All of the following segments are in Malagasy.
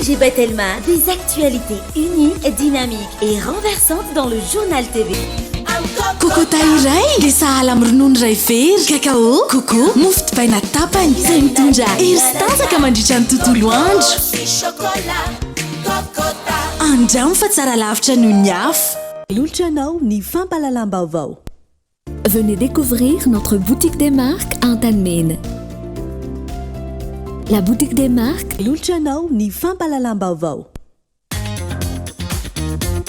ONG Batelma, des actualités uniques, dynamiques et renversantes dans le Journal TV. Kokota iray dia sahala amin'ny ronono iray very, cacao, coco, mofo dipaina tapany, izay mitondra hery sy tanjaka mandritra ny tontolo andro. Andramo fa tsara lavitra noho ny hafa. Manolotra anao ny fampahalalam-baovao. Venez découvrir notre boutique des marques Antanimena. La boutique des marques. Manolotra anao ny fampahalalam-baovao.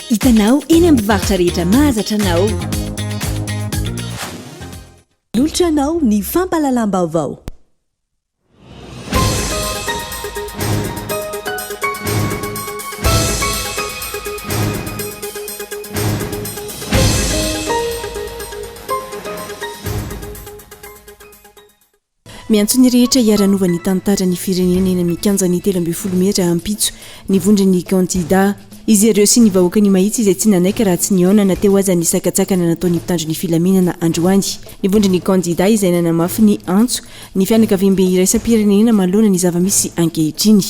Hitanao eny amin'ny mpivarotra rehetra mahazatra anao. Manolotra anao ny fampahalalam-baovao. Miantso ny rehetra hiara-hanova ny tantaran'ny firenena eny amin'ny kianjan'ny 13 mey rahampitso ny vondron'ny kandida. Izy ireo sy ny vahoakan'i Mahitsy izay tsy nanaiky raha tsy nihaona na teo aza ny sakantsakana nataon'ny mpitandro ny filaminana androany. Ny vondron'ny kandida izay nanamafy ny antso ny fianakaviambe iraisam-pirenena manoloana ny zava-misy ankehitriny.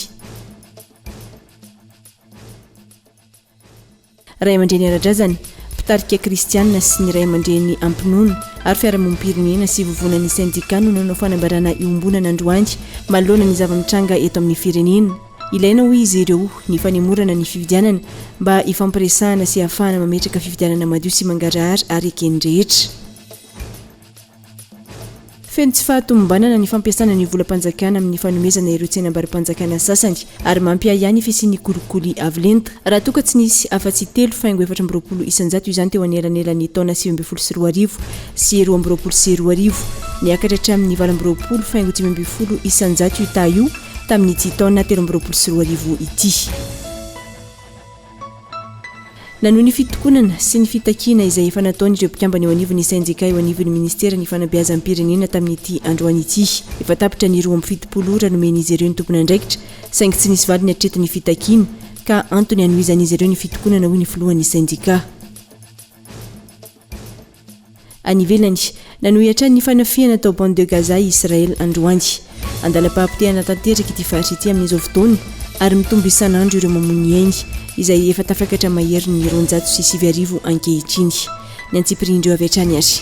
Ray aman-dreny ara-drazana, mpitarika kristianina sy ny ray aman-dreny am-pinoana ary fiarahamonim-pirenena sy vovonan'ny sendikà no nanao fanambarana iombonana androany manoloana ny zava-mitranga eto amin'ny firenena. Ilaina hoy izy ireo ny fanemorana ny fifidianana mba hifampiresahana sy hahafahana mametraka fifidianana madio sy mangarahara ary eken'ny rehetra. Feno tsy fahatomombanana ny fampiasana ny volam-panjakana amin'ny fanomezana ireo tsenambaro-panjakana sasany ary mampiahiahy ny fisian'ny kolikoly avo lenta. Raha toa ka tsy nisy afa-tsy 3,24 isanjato izany teo anelanelan'ny taona 2019 sy 2022, niakatra hatramin'ny 28,15 isanjato io taha io tamin'ity taona 2023 ity. Nanohy ny fitokonana sy ny fitakiana izay efa nataony ireo mpikambana eo anivon'ny sendika eo anivon'ny minisiteran'ny fanabeazam-pirenena tamin'ity androany ity. Efa tapitra ny 72 ora nomen'izy ireo ny tompon'andraikitra saingy tsy nisy valiny hatreto ny fitakiana ka antony hanohizan'izy ireo ny fitokonana hoy ny filohan'ny sendika. Any ivelany, nanohy hatrany ny fanafihana tao Bande de Gaza i Israel androany. Andalam-pahapotehana tanteraka ity faritra ity amin'izao fotoana ary mitombo isan'andro ireo mamoy ny ainy, izay efa tafakatra maherin'ny 9002 ankehitriny. Ny antsipirian'ireo avy hatrany ary.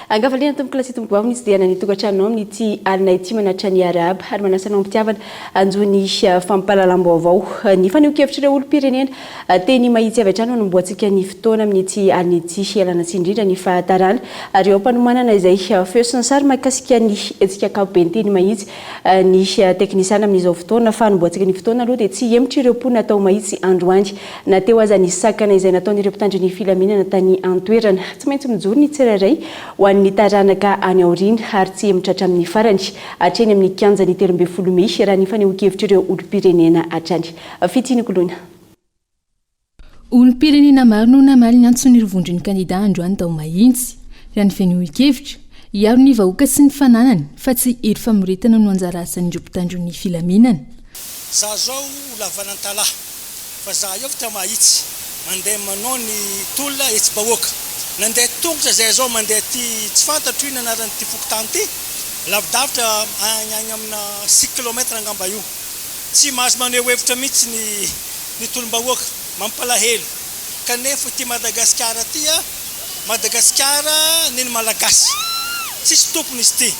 Ankafaliana tompoko lahy sy tompoko vavy ny hitsidihana ny tokantranonao amin'ity alina ity manatitra ny arahaba ary manasa anao am-pitiavana hanjo ny fampahalalam-baovao. Ny fanehoan-kevitr'ireo olom-pirenena teny mahitsy avy hatrany no hanombohantsika ny fotoana amin'ity alina ity. Ialana tsiny indrindra ny fahatarana ary eo am-panomanana izay feo sy ny sary mahakasika ny hetsika ankapobeny teny mahitsy ny teknisiana amin'izao fotoana. Fa hanombohantsika ny fotoana aloha dia tsy hihemotra ireo mponina tao Mahitsy androany Na teo aza ny sakana izay nataon'ireo mpitandro ny filaminana tany an-toerana. Tsy maintsy mijoro ny tsirairay ho an'ny taranaka any aoriana ary tsy hihemotra hatramin'ny farany, hatreny amin'ny kianjan'ny 13 mey, raha ny fanehoan-kevitr'ireo olom-pirenena hatrany. Fitia Nikoloina. Olom-pirenena maro no namaly ny antson'ireo vondron'ny kandida androany tao Mahitsy. Raha ny fanehoan-kevitra, hiaro ny vahoaka sy ny fananany fa tsy hery famoretana no anjara asan'ireo mpitandro ny filaminana. Za zao ho lavan'Antalaha fa za eo ta mahitsy mandeha manao ny tolona etsy bahoaka nandeha tongotra zay zao mandeha aty tsy fantatro ino anaran'ity fokontany ty lavidavitra agny agny amina six kilomètre angamba io tsy mahazo maneho hevitra mihitsy ny ny tolom-bahoaka mampalahelo kanefa ity Madagasikara ty a Madagasikara neny Malagasy tsisy tompony izy ity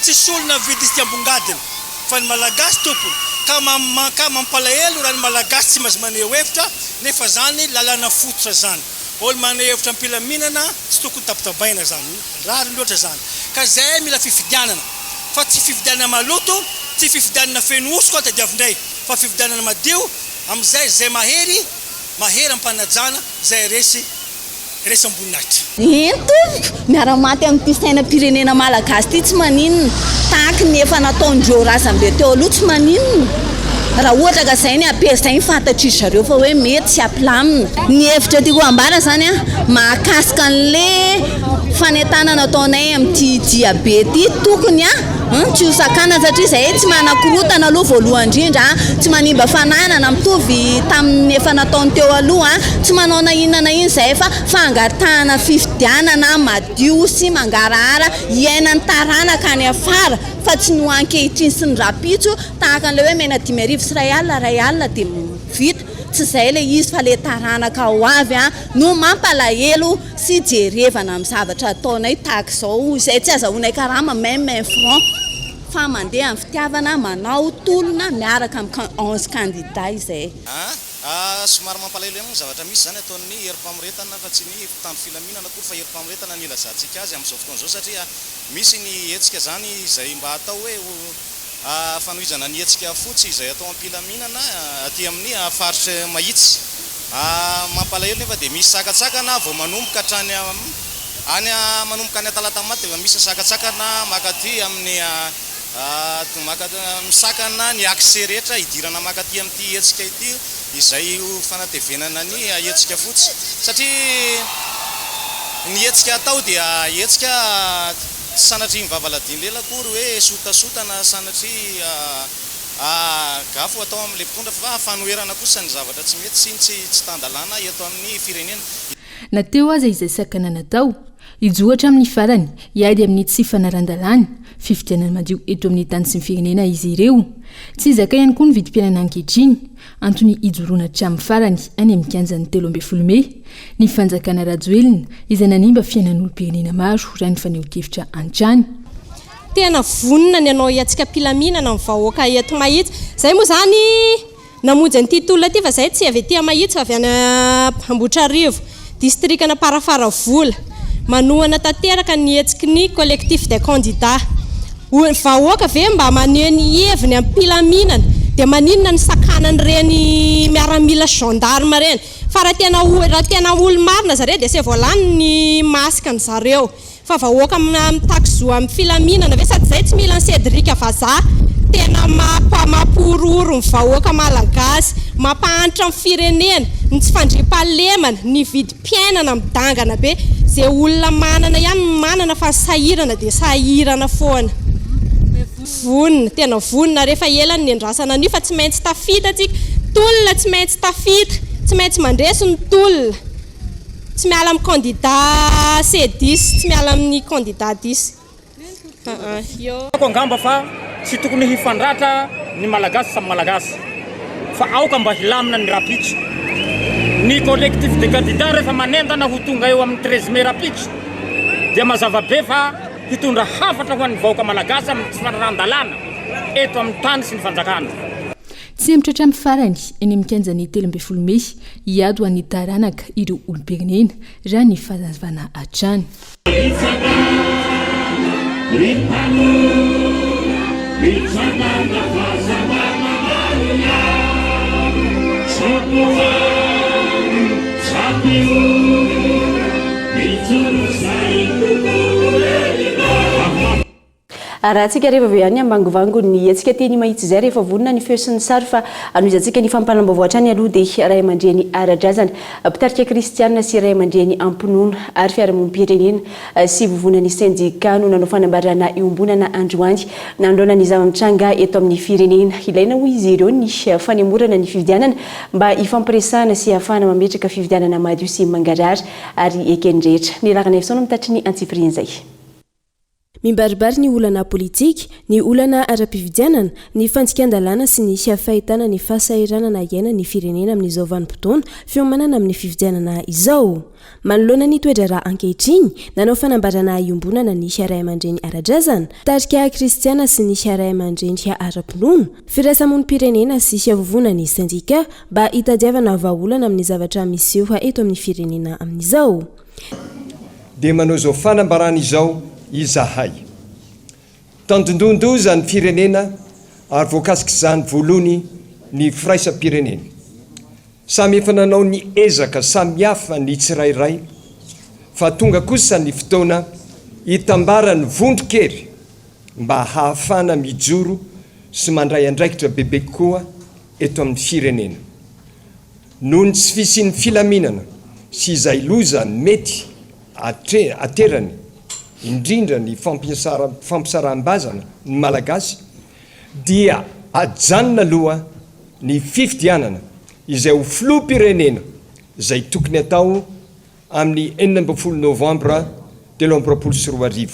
Tsisy olona mividy izy ity ambongadiny fa ny Malagasy tompony ka ka mampalahelo raha ny Malagasy tsy mahazo maneho hevitra nefa zany lalàna fototra zany ol maneho hevitra ampilaminana tsy tokony tabatabaina zany rariny loatra zany ka zay mila fifidianana fa tsy fifidianana maloto tsy fifidianana feno hosoka tadiavindray fa fifidianana madio amizay zay mahery mahery ampanajana zay resy Raisam-boninahitra. Eny tompoko, miara-maty amin'ity sainam-pirenena malagasy ity tsy maninona, tahaky ny efa nataon'ireo razambe teo aloha tsy maninona, raha ohatra ka izay ny ape, izay ny fantatr'izy zareo fa hoe mety sy hampilamina. Ny hevitra tiako hambara izany an, mahakasika an'le fanentanana ataonay amin'ity diabe ity, tokony an. Tsy ho sakanana satria izahay tsy manakorotana aloha voalohany indrindra, tsy manimba fananana mitovy tamin'ny efa nataony teo aloha, tsy manao na inona na inona izahay fa fangatahana fifidianana madio sy mangarahara hiainan'ny taranaka any afara fa tsy ny ho ankehitriny sy ny rahampitso tahaka an'ilay hoe omena 1500 1000 dia vita, tsy izay ilay izy fa ilay taranaka ho avy no mampalahelo. Tsy jerevana amin'ny zavatra ataonay tahaka izao izay tsy azahoanay karama même un franc fa mandeha amin'ny fitiavana manao tolona miaraka amin'ny 11 candidats izay. Aa somary mampalahelo ihany moa ny zavatra misy izany ataon'ny herim-pamoretana fa tsy ny mpitandro filaminana akory fa herim-pamoretana no ilazantsika azy amin'izao fotoana izao satria misy ny hetsika izany izay mba atao hoe ho fanohizana ny hetsika fotsy izay atao am-pilaminana aty amin'ny faritry Mahitsy. Mampalahelo nefa dia misy sakantsakana vao manomboka hatrany any manomboka any Talatamaty dia efa misy sakantsakana mankaty amin'ny misakana ny accès rehetra hidirana mankaty amin'ity hetsika ity izay ho fanatevenana ny hetsika fotsy satria ny hetsika atao dia hetsika Tsy sanatria ny vava ladin-lela akory hoe sotasota na sanatria gafy ho atao amin'ilay mpitondra fa fanoherana kosa ny zavatra tsy mety sy ny tsy tan-dalàna eto amin'ny firenena. Na teo aza izay sakana natao, hijoro hatramin'ny farany hiady amin'ny tsy fanaran-dalàna, fifidianana madio eto amin'ny tany sy ny firenena izy ireo. Tsy zaka ihany koa ny vidim-piainana ankehitriny, antony hijoroana hatramin'ny farany any amin'ny kianjan'ny 13 mey. Ny fanjakana Rajoelina izay nanimba fiainan'olom-pirenena maro raha ny fanehoan-kevitra hatrany. Tena vonona ny hanao hetsika am-pilaminana ny vahoaka eto Mahitsy. Izay moa izany namonjy an'ity tolona ity fa izay tsy avy aty Mahitsy fa avy any Ambohitrarivo, distrikan'Amparafaravola. Manohana tanteraka ny hetsiky ny Collectif des candidats. Ny vahoaka ve mba maneho ny heviny am-pilaminana dia maninona no sakanan'ireny miaramila sy gendarme ireny? Fa raha tena raha tena olo-marina zareo dia se voalany ny masque ny zareo. Fa vahoaka mitaky zo amin'ny filaminana ve sady zay tsy mila an'i Cédric vazaha tena mampa mampihorohoro ny vahoaka malagasy, mampahantra ny firenena, ny tsy fandriampahalemana, ny vidim-piainana midangana be, ze olona manana ihany no manana fa ny sahirana dia sahirana foana. Vonona, tena vonona ary efa ela no niandrasana an'io fa tsy maintsy tafita tsika, tolona tsy maintsy tafita, tsy maintsy mandresy ny tolona, tsy miala amin'ny candidat C10, tsy miala amin'ny candidat 10 aa io. Ataoko angamba fa tsy tokony hifandratra ny Malagasy samy Malagasy fa aoka mba hilamina ny rapitso. Ny collectif des candidats rehefa manentana ho tonga eo amin'ny 13 mai rapitso dia mazava be fa hitondra hafatra ho an'ny vahoaka Malagasy amin'ny tsy fanarahan-dalàna eto amin'ny tany sy ny fanjakana. Tsy hihemotra hatramin'ny farany, eny amin'ny kianjan'ny 13 mey, hiady ho an'ny taranaka ireo olom-pirenena, raha ny fanazavana hatrany. Arahantsika rehefa avy eo ihany ny ambangovangony ny hetsika teny Mahitsy izay rehefa vonona ny feo sy ny sary fa hanohizantsika ny fampahalam-baovao hatrany aloha dia ray aman-dreny ara-drazana, mpitarika kristianina sy ray aman-dreny am-pinoana ary fiarahamonim-pirenena sy vovonan'ny sendika no nanao fanambarana iombonana androany nanoloana ny zava-mitranga eto amin'ny firenena. Ilaina hoy izy ireo ny fanemorana ny fifidianana mba hifampiresahana sy hahafahana mametraka fifidianana madio sy mangarahara ary eken'ny rehetra. Ny Laranaivoson no mitatry ny antsipirian'izay. Mibaribary ny olana politika, ny olana ara-pifidianana, ny fandikan-dalàna sy ny fahitana ny fahasahiranana iainan'ny firenena amin'izao vanim-potoana fiomanana amin'ny fifidianana izao. Manoloana ny toe-draharaha ankehitriny, nanao fanambarana iombonana ny ray aman-dreny ara-drazana, tarika kristiana sy ny ray aman-dreny ara-pinoana, firaisamonim-pirenena sy vovonan'ny sendika mba hitadiavana vahaolana amin'ny zavatra miseho eto amin'ny firenena amin'izao. Dia manao izao fanambarana izao izahay. Tandindon-doza ny firenena ary voakasik'izany voalohany ny firaisam-pirenena. Samy efa nanao ny ezaka samihafa ny tsirairay fa tonga kosa ny fotoana hitambaran'ny vondron-kery mba hahafana mijoro sy mandray andraikitra bebe kokoa eto amin'ny firenena. Noho ny tsy fisian'ny filaminana sy izay loza mety aterany. indrindra ny fampisaraham-bazana ny Malagasy dia ajanona aloha ny fifidianana izay ho filoham-pirenena izay tokony atao amin'ny 16 novambra 2023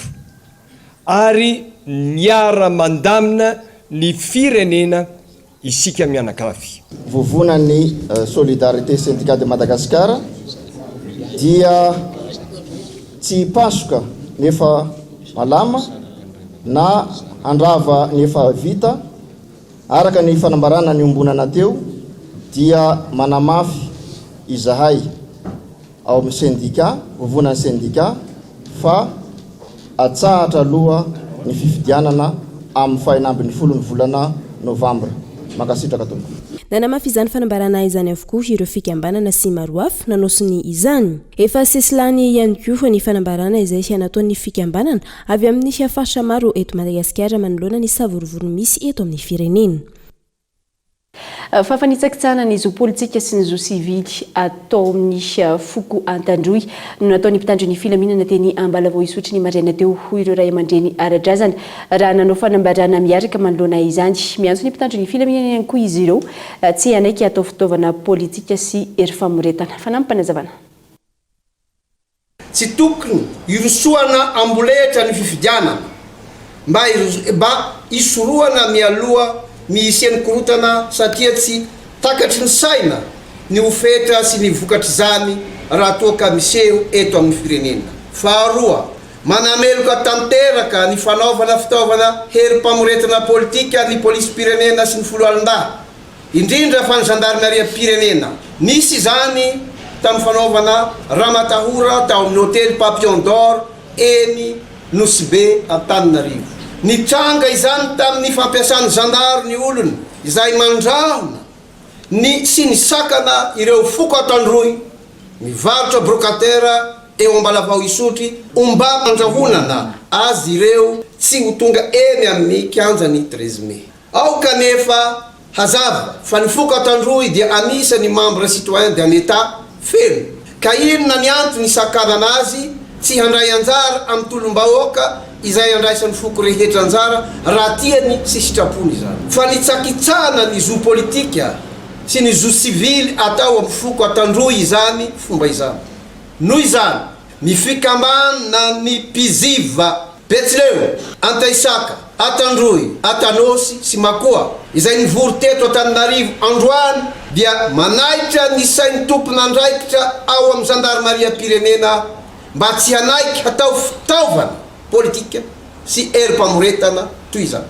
ary miara-mandamina ny firenena isika mianakavy. Vovonan'ny Solidarité Syndicale de Madagascar dia tsy hipasoka ny efa malama na handrava ny efa vita. Araka ny fanambarana niombonana teo dia manamafy izahay ao amin'ny sendika, vovonan'ny sendika, fa atsahatra aloha ny fifidianana amin'ny fahenambin'ny ny volana novambra. Mankasitraka tompoko. Nanamafy izany fanambarana izany avokoa ireo fikambanana sy maro hafa nanao sonia izany. Efa sesilany ihany koa ny fanambarana izay nataon'ny fikambanana avy amin'ny faritra maro eto Madagasikara manoloana ny savorovoro misy eto amin'ny firenena. Fa fanitsakitsahana ny zo politika sy ny zo sivily atao amin'ny foko Antandroy no nataon'ny mpitandro ny filaminana teny Ambalavao Isotry ny maraina teo, hoy ireo ray aman-dreny ara-drazana raha nanao fanambarana miaraka manoloana izany. Miantso ny mpitandro ny filaminana ihany koa izy ireo tsy hanaiky hatao fitaovana politika sy hery famoretana. Fanampim-panazavana. Tsy tokony hirosoana ambolehitra ny fifidianana mba mba hisorohana mialoha ny hisian'ny korontana satria tsy takatry ny saina ny ho fetra sy ny vokatr'izany raha toa ka miseho eto amin'ny firenena. Faharoa, manameloka tanteraka ny fanaovana fitaovana herim-pamoretana politika ny polisim-pirenena sy ny foloalindahy. Indrindra fa ny zandarimariam-pirenena. Nisy izany tamin'ny fanaovana ramatahora tao amin'ny hotely Papillon d'Or eny Nosy Be Antananarivo. Nitranga izany tamin'ny fampiasan'ny zandary ny olony izay mandrahona ny sy nisakana ireo foko Antandroy mivarotra brocataire eo Ambalavao Isotry ombam-pandrahonana azy ireo tsy ho tonga eny amin'ny kianjan'ny 13 mai. Aoka anefa hazava fa ny foko Antandroy dia anisan'ny membre citoyen d'un Etat feno, ka inona ny antony hisakanana azy tsy handray anjara amin'ny tolom-bahoaka izay andraisan'ny foko rehetra anjara raha tiany sy sitrapony izany. Fanitsakitsahana ny zo politika sy ny zo sivily atao amin'ny foko Antandroy izany fomba izany. Noho izany, ny fikambanan'ny Mpiziva Betsileo, Antaisaka, Antandroy, Antanosy sy Makoa, izay nivory teto Antananarivo androany dia manaitra ny sain'ny tompon'andraikitra ao amin'ny zandarimariam-pirenena mba tsy hanaiky hatao fitaovana politika sy herim-pamoretana toy izany.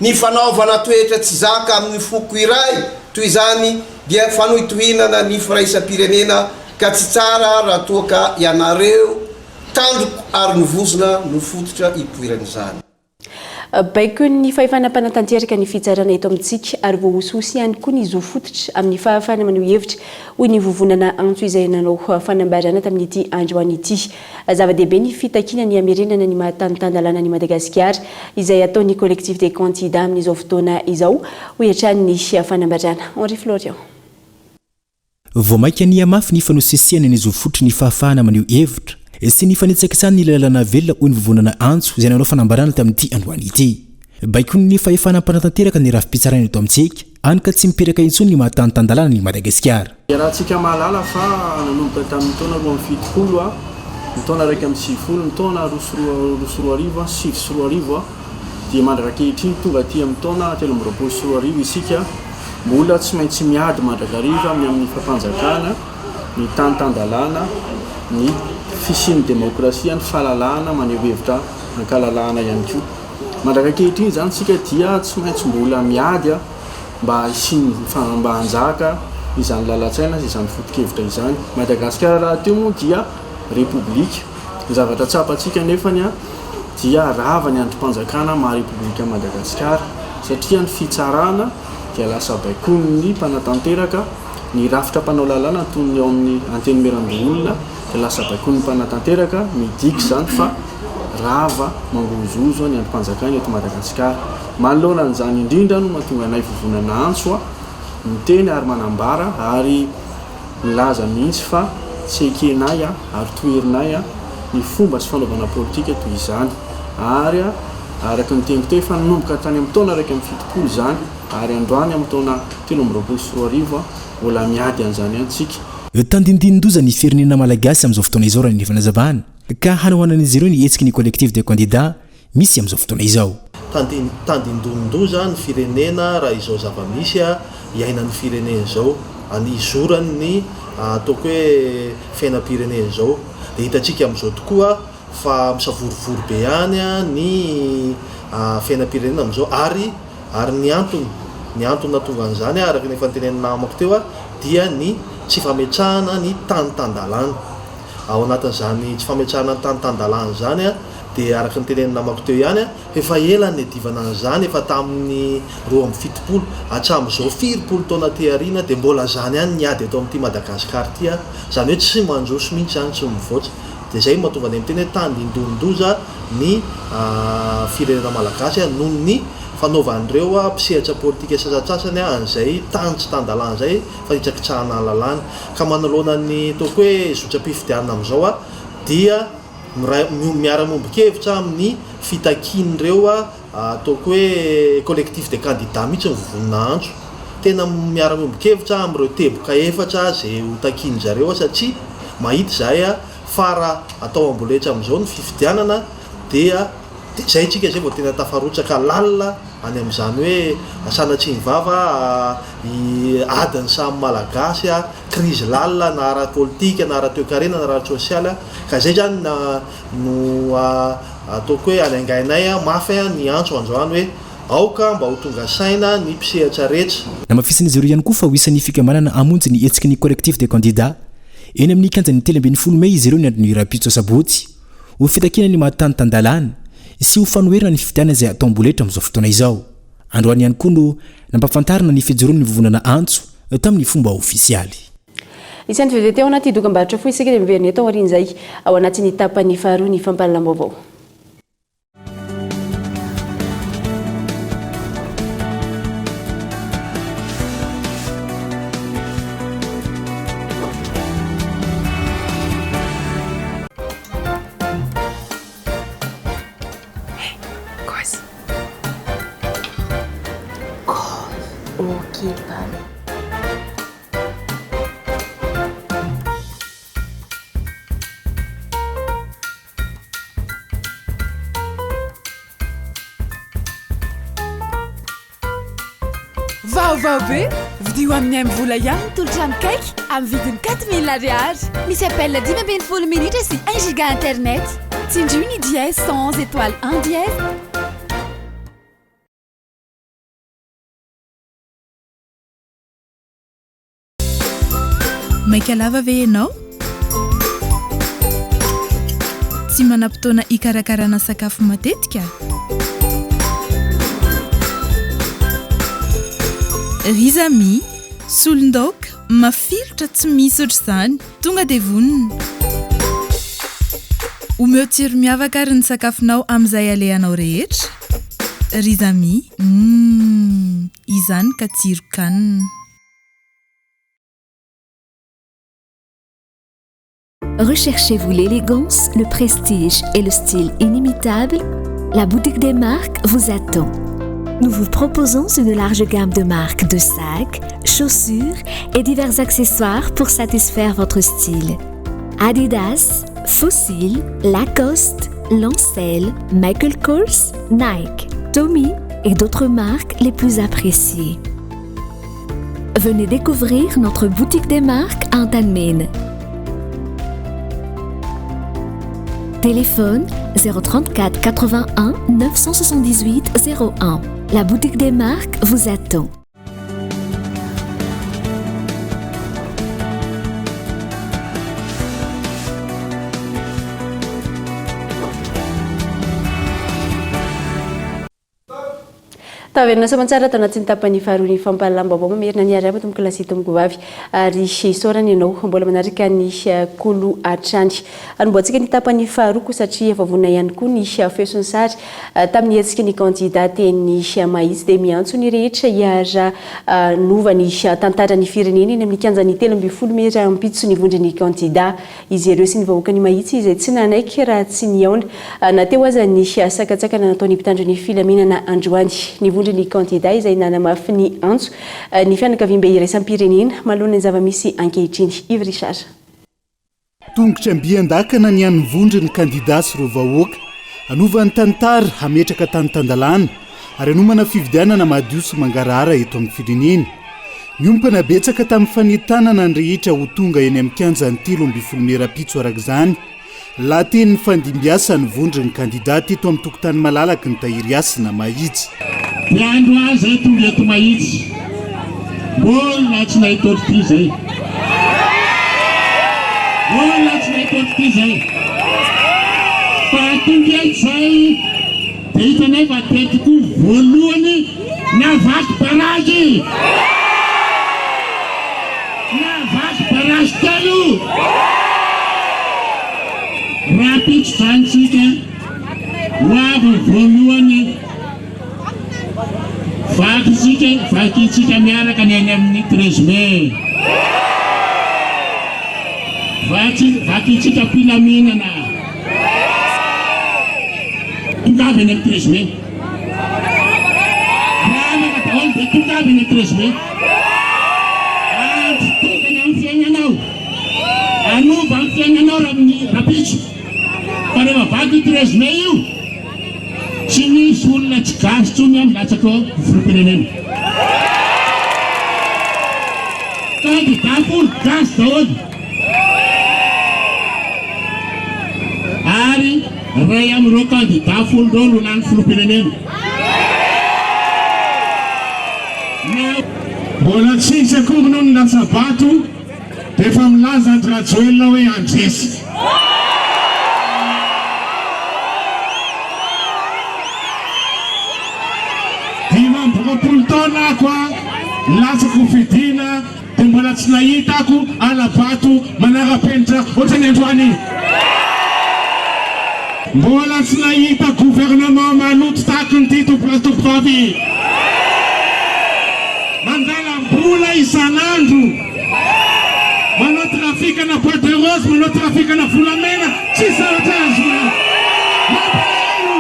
Ny fanaovana toetra tsy zaka amin'ny foko iray toy izany dia fanohitohinana ny firaisam-pirenena ka tsy tsara raha toa ka ianareo Tandroko ary ny vozona no fototra ipoiran'izany. Baikon'ny fahefana mpanatanteraka ny fitsarana eto amintsika ary voahosihosy ihany koa ny zo fototra amin'ny fahafahana maneho hevitra, hoy ny vovonana Antso izay nanao fanambarana tamin'ity androany ity. Zava-dehibe ny fitakiana ny hamerenana ny maha tany tan-dalàna an'i Madagasikara izay ataon'ny Collectif des candidats amin'izao fotoana izao, hoy hatrany ny fanambarana. Henri Florian. Vao mainka nihamafy ny fanosesehana ny zo fototry ny fahafahana maneho hevitra sy ny fanitsakitsahan'ny ny lalàna velona hoy ny vovonana Antso izay nanao fanambarana tamin'ity androany ity. Baikon'ny fahefana mpanatanteraka ny rafi-pitsarana eto amintsika, hany ka tsy mipetraka intsony ny maha tany tan-dalàna an'i Madagasikara. Iarahantsika mahalala fa nanomboka tamin'ny taona 72, ny taona 91, ny taona 2002, 2009 dia mandrak'ankehitriny tonga aty amin'ny taona 2023 isika mbola tsy maintsy miady mandrakariva ny amin'ny fampanjakana ny tany tan-dalàna, ny fisian'ny demokrasia, ny fahalalahana maneho hevitra ankalalahana ihany koa. Mandrak'ankehitriny izany isika dia tsy maintsy mbola miady mba hisian'ny mba hanjaka izany lalan-tsaina sy izany foto-kevitra izany. Madagasikara rahateo moa dia repoblika. Ny zavatra tsapantsika anefany dia rava ny andrim-panjakana maha Repoblikan'i Madagasikara satria ny fitsarana dia lasa baikoin'ny mpanatanteraka, ny rafitra mpanao lalàna toy ny ao amin'ny Antenimierandoholona dia lasa baikoin'ny mpanatanteraka, midika izany fa rava mangozohozo ny andrim-panjakana eto Madagasikara. Manoloana an'izany indrindra no mahatonga anay Vovonana Antso miteny ary manambara ary milaza mihitsy fa tsy ekenay ary toherinay. ny fomba sy fanaovana politika toy izany. Ary araka ny teniko teo, efa nanomboka tany amin'ny taona 71 izany, ary androany amin'ny taona 2023, mbola miady an'izany ihany tsika. Tandindinin-doza ny firenena malagasy amin'izao fotoana izao raha ny fanazavana, ka hanohanan'izy ireo ny hetsiky ny Collectif des candidats misy amin'izao fotoana izao. Tandindonin-doza ny firenena raha izao zava-misy iainan'ny firenena izao, any izorany ny ataoko hoe fiainam-pirenena izao. Dia hitantsika amin'izao tokoa fa misavorovoro be ihany ny fiainam-pirenena amin'izao ary ary ny antony, ny antony nahatonga an'izany araka ny efa notenenin'ny namako teo dia ny tsy fametrahana ny tany tan-dalàna. Ao anatin'izany tsy fametrahana ny tany tan-dalàna izany dia araka ny tenenin'ny namako teo ihany, efa ela ny niadivana an'izany, efa tamin'ny 72, hatramin'izao firipolo taona aty aoriana dia mbola izany ihany ny ady eto amin'ity Madagascar ity, izany hoe tsy mandroso mihitsy izany, tsy mivoatra. Dia izay no mahatonga anay miteny hoe tandindonin-doza ny firenena malagasy noho ny fanaovan'ireo mpisehatra politika sasantsasany an'izay tany tsy tan-dalàna izay, fanitsakitsahana ny lalàna. Ka manoloana ny ataoko hoe zotram-pifidianana amin'izao dia miray miara-miombon-kevitra amin'ny fitakian'ireo ataoko hoe collectif des candidats mihitsy ny vovonana antso. Tena miara-miombon-kevitra amin'ireo teboka efatra izay ho takian-dry zareo satria mahita izahay fa raha atao amboletra amin'izao ny fifidianana dia izay tsika izay vao tena tafarotsaka lalina any amin'izany hoe sanatria ny vava adin'ny samy Malagasy, krizy lalina na ara-politika na ara-toekarena na ara-tsosialy ka izay izany no ataoko hoe anaingainay mafy ny antso androany hoe aoka mba ho tonga saina ny mpisehatra rehetra. Namafisin'izy ireo ihany koa fa ho isan'ny fikambanana hamonjy ny hetsiky ny Collectif des candidats eny amin'ny kianjan'ny 13 mey izy ireo ny andron'ny rahampitso asabotsy ho fitakiana ny maha tany tan-dalàna sy ho fanoherana ny fifidianana izay atao amboletra amin'izao fotoana izao. Androany ihany koa no nampahafantarina ny fijoroan'ny vovonana Antso tamin'ny fomba ofisialy. Isan'ny vetivety ao anaty dokambarotra fohy isika dia miverina eto aorian'izay ao anatin'ny tapany faharoa ny fampahalalam-baovao. Vaovao be! Vidio amin'ny MVola ihany ny tolotra mikaiky amin'ny vidiny 4000 ariary. Misy appel 15 minitra sy 1 giga internet. Tsindrio ny dièse 111 étoile 1 dièse. Maika lava ve ianao? Tsy manam-potoana hikarakarana sakafo matetika? Rizami, solon-daoka, mafilotra tsy misy ohatr'izany, tonga dia vonona. Omeo tsiro miavaka ary ny sakafonao amin'izay alehanao rehetra. Rizami, humm, izany ka tsiron-kanina. Recherchez-vous l'élégance, le prestige et le style inimitable La boutique des marques vous attend. Nous vous proposons une large gamme de marques de sacs, chaussures et divers accessoires pour satisfaire votre style. Adidas, Fossil, Lacoste, Lancel, Michael Kors, Nike, Tommy et d'autres marques les plus appréciées. Venez découvrir notre boutique des marques à Antanimena. Téléphone 034 81 978 01. La boutique des marques vous attend. Taverina soamantsara ato anatin'ny tapany faharoa ny fampahalalam-baovao mamerina ny arahaba tompoko lahy sy tompoko vavy ary isaorana ianao mbola manaraka ny kolo hatrany. Hanombohantsika ny tapany faharoa koa satria efa vonona ihany koa ny feo sy ny sary tamin'ny hetsiky ny kandida teny Mahitsy dia miantso ny rehetra hiara hanova ny tantaran'ny firenena eny amin'ny kianjan'ny 13 mey rahampitso ny vondron'ny kandida Izy ireo sy ny vahoakan'i Mahitsy izay tsy nanaiky raha tsy nihaona na teo aza ny sakantsakana nataon'ny mpitandro ny filaminana androany. Ny vondron'ny kandida izay nanamafy ny antso ny fianakaviambe iraisam-pirenena manoloana ny zava-misy ankehitriny. Yves Richard. Tongotra mby an-dakana ny an'ny vondron'ny kandida sy ireo vahoaka. Hanova ny tantara, hametraka tany tan-dalàna ary hanomana fifidianana madio sy mangarahara eto amin'ny firenena. Niompana betsaka tamin'ny fanentanana ny rehetra ho tonga eny amin'ny kianjan'ny 13 mey rahampitso araka izany, lahateny nifandimbiasan'ny vondron'ny kandida teto amin'ny tokotany malalaky ny Tahiry Hasina Mahitsy. Dia androany zay tonga eto Mahitsy, mbola tsy nahita ohatr'ity zay. Mbola tsy nahita ohatr'ity zay. Fa tonga eto zay dia hitanay fa teto koa voalohany navaky barazy. Navaky barazy telo. Rahampitso zany tsika ho avy voalohany. Vakintsika, vakintsika miaraka ny any amin'ny 13 mai. Vaky, vakintsika am-pilaminana. Tongava eny amin'ny 13 mai. Mianaka daholo dia tongava eny amin'ny 13 mai. Andro tokana amin'ny fiainanao. Hanova ny fiainanao rahampitso. Fa rehefa vaky io 13 mai io, Tsy misy olona tsy gasy tsony an milatsaka eo filoham-pirenena. Candidat folo gasy daholo. Ary ray amin'ireo candidat folo ireo no lany filoham-pirenena. Mbola tsisy akory no nilatsa-bato dia efa milaza Andry Rajoelina hoe handresy. 25 taona ako a, nilatsaka ho fidiana dia mbola tsy nahita ako hala-bato manara-penitra ohatran'ny androany. Mbola tsy nahita gouvernement maloto tahaky ny ity tompolahy sy tompovavy. Mangalam-bola isan'andro. Manao trafikana bois de rose, manao trafikana volamena, tsisy zavatra azona. Mampalahelo.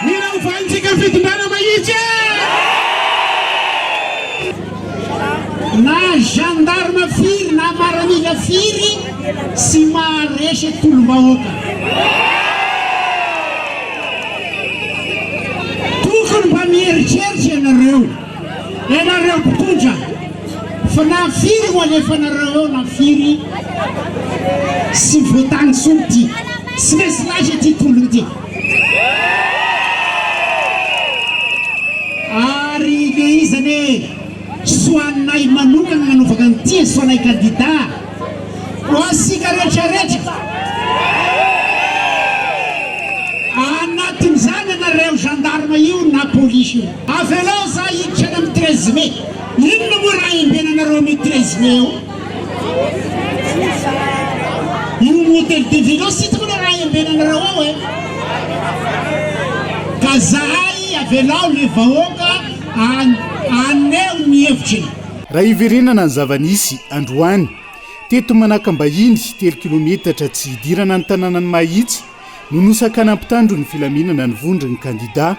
Mila ovaintsika ny fitondrana mahitsy e! Na gendarme firy na maramila firy tsy maharesy tolom-bahoaka. Tokony mba mieritreritra ianareo, ianareo mpitondra, fa na firy ho alefanareo eo na firy tsy voatany intsony ity, tsy maintsy lasa ity tolona ity. Ary le izy anie soanay manokana nanaovako an'ity e, soanay kandida ho antsika rehetra rehetra. Anatin'izany ianareo gendarme io na polisy io. Avelao za hiditra any amin'ny 13 mai. Inona moa raha embenanareo amin'io 13 mai io? Io hotel de ville io sita moa raha embenanareo ao e. Ka zahay avelao le vahoaka haneho ny hevitriny. Raha hiverenana ny zava-nisy androany, teto Manakambahiny, telo kilometatra tsy hidirana ny tanànan'i Mahitsy, no nosakana mpitandro ny filaminana ny vondron'ny kandida.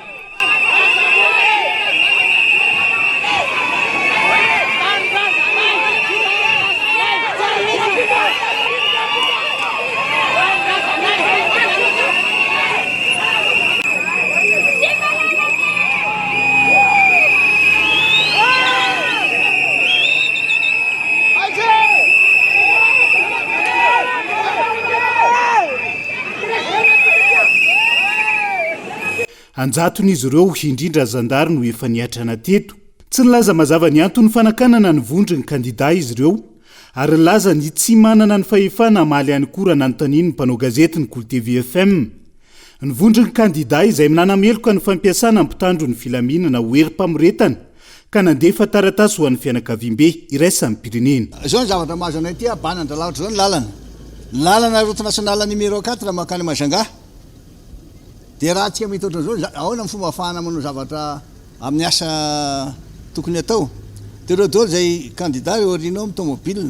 An-jatony izy ireo, indrindra zandary no efa niatrana teto. Tsy nilaza mazava ny anton'ny fanakanana ny vondron'ny kandida izy ireo ary nilaza ny tsy manana ny fahefana hamaly ihany koa raha nanontanian'ny mpanao gazety ny Kolo TV FM. Ny vondron'ny kandidà izay nanameloka ny fampiasana mpitandro ny filaminana ho herim-pamoretana ka nandefa taratasy ho an'ny fianakaviambe iraisam-pirenena. Izao ny zavatra mahazo anay aty Abanandralavitra izao ny lalana. Ny lalana route nationale numéro 4 mankany Majunga. Dia raha tsika mahita ohatran'izao, ahoana ny fomba ahafahana manao zavatra amin'ny asa tokony atao? Dia ireo daholo izay kandida eo aoriana ao amin'ny tomobile.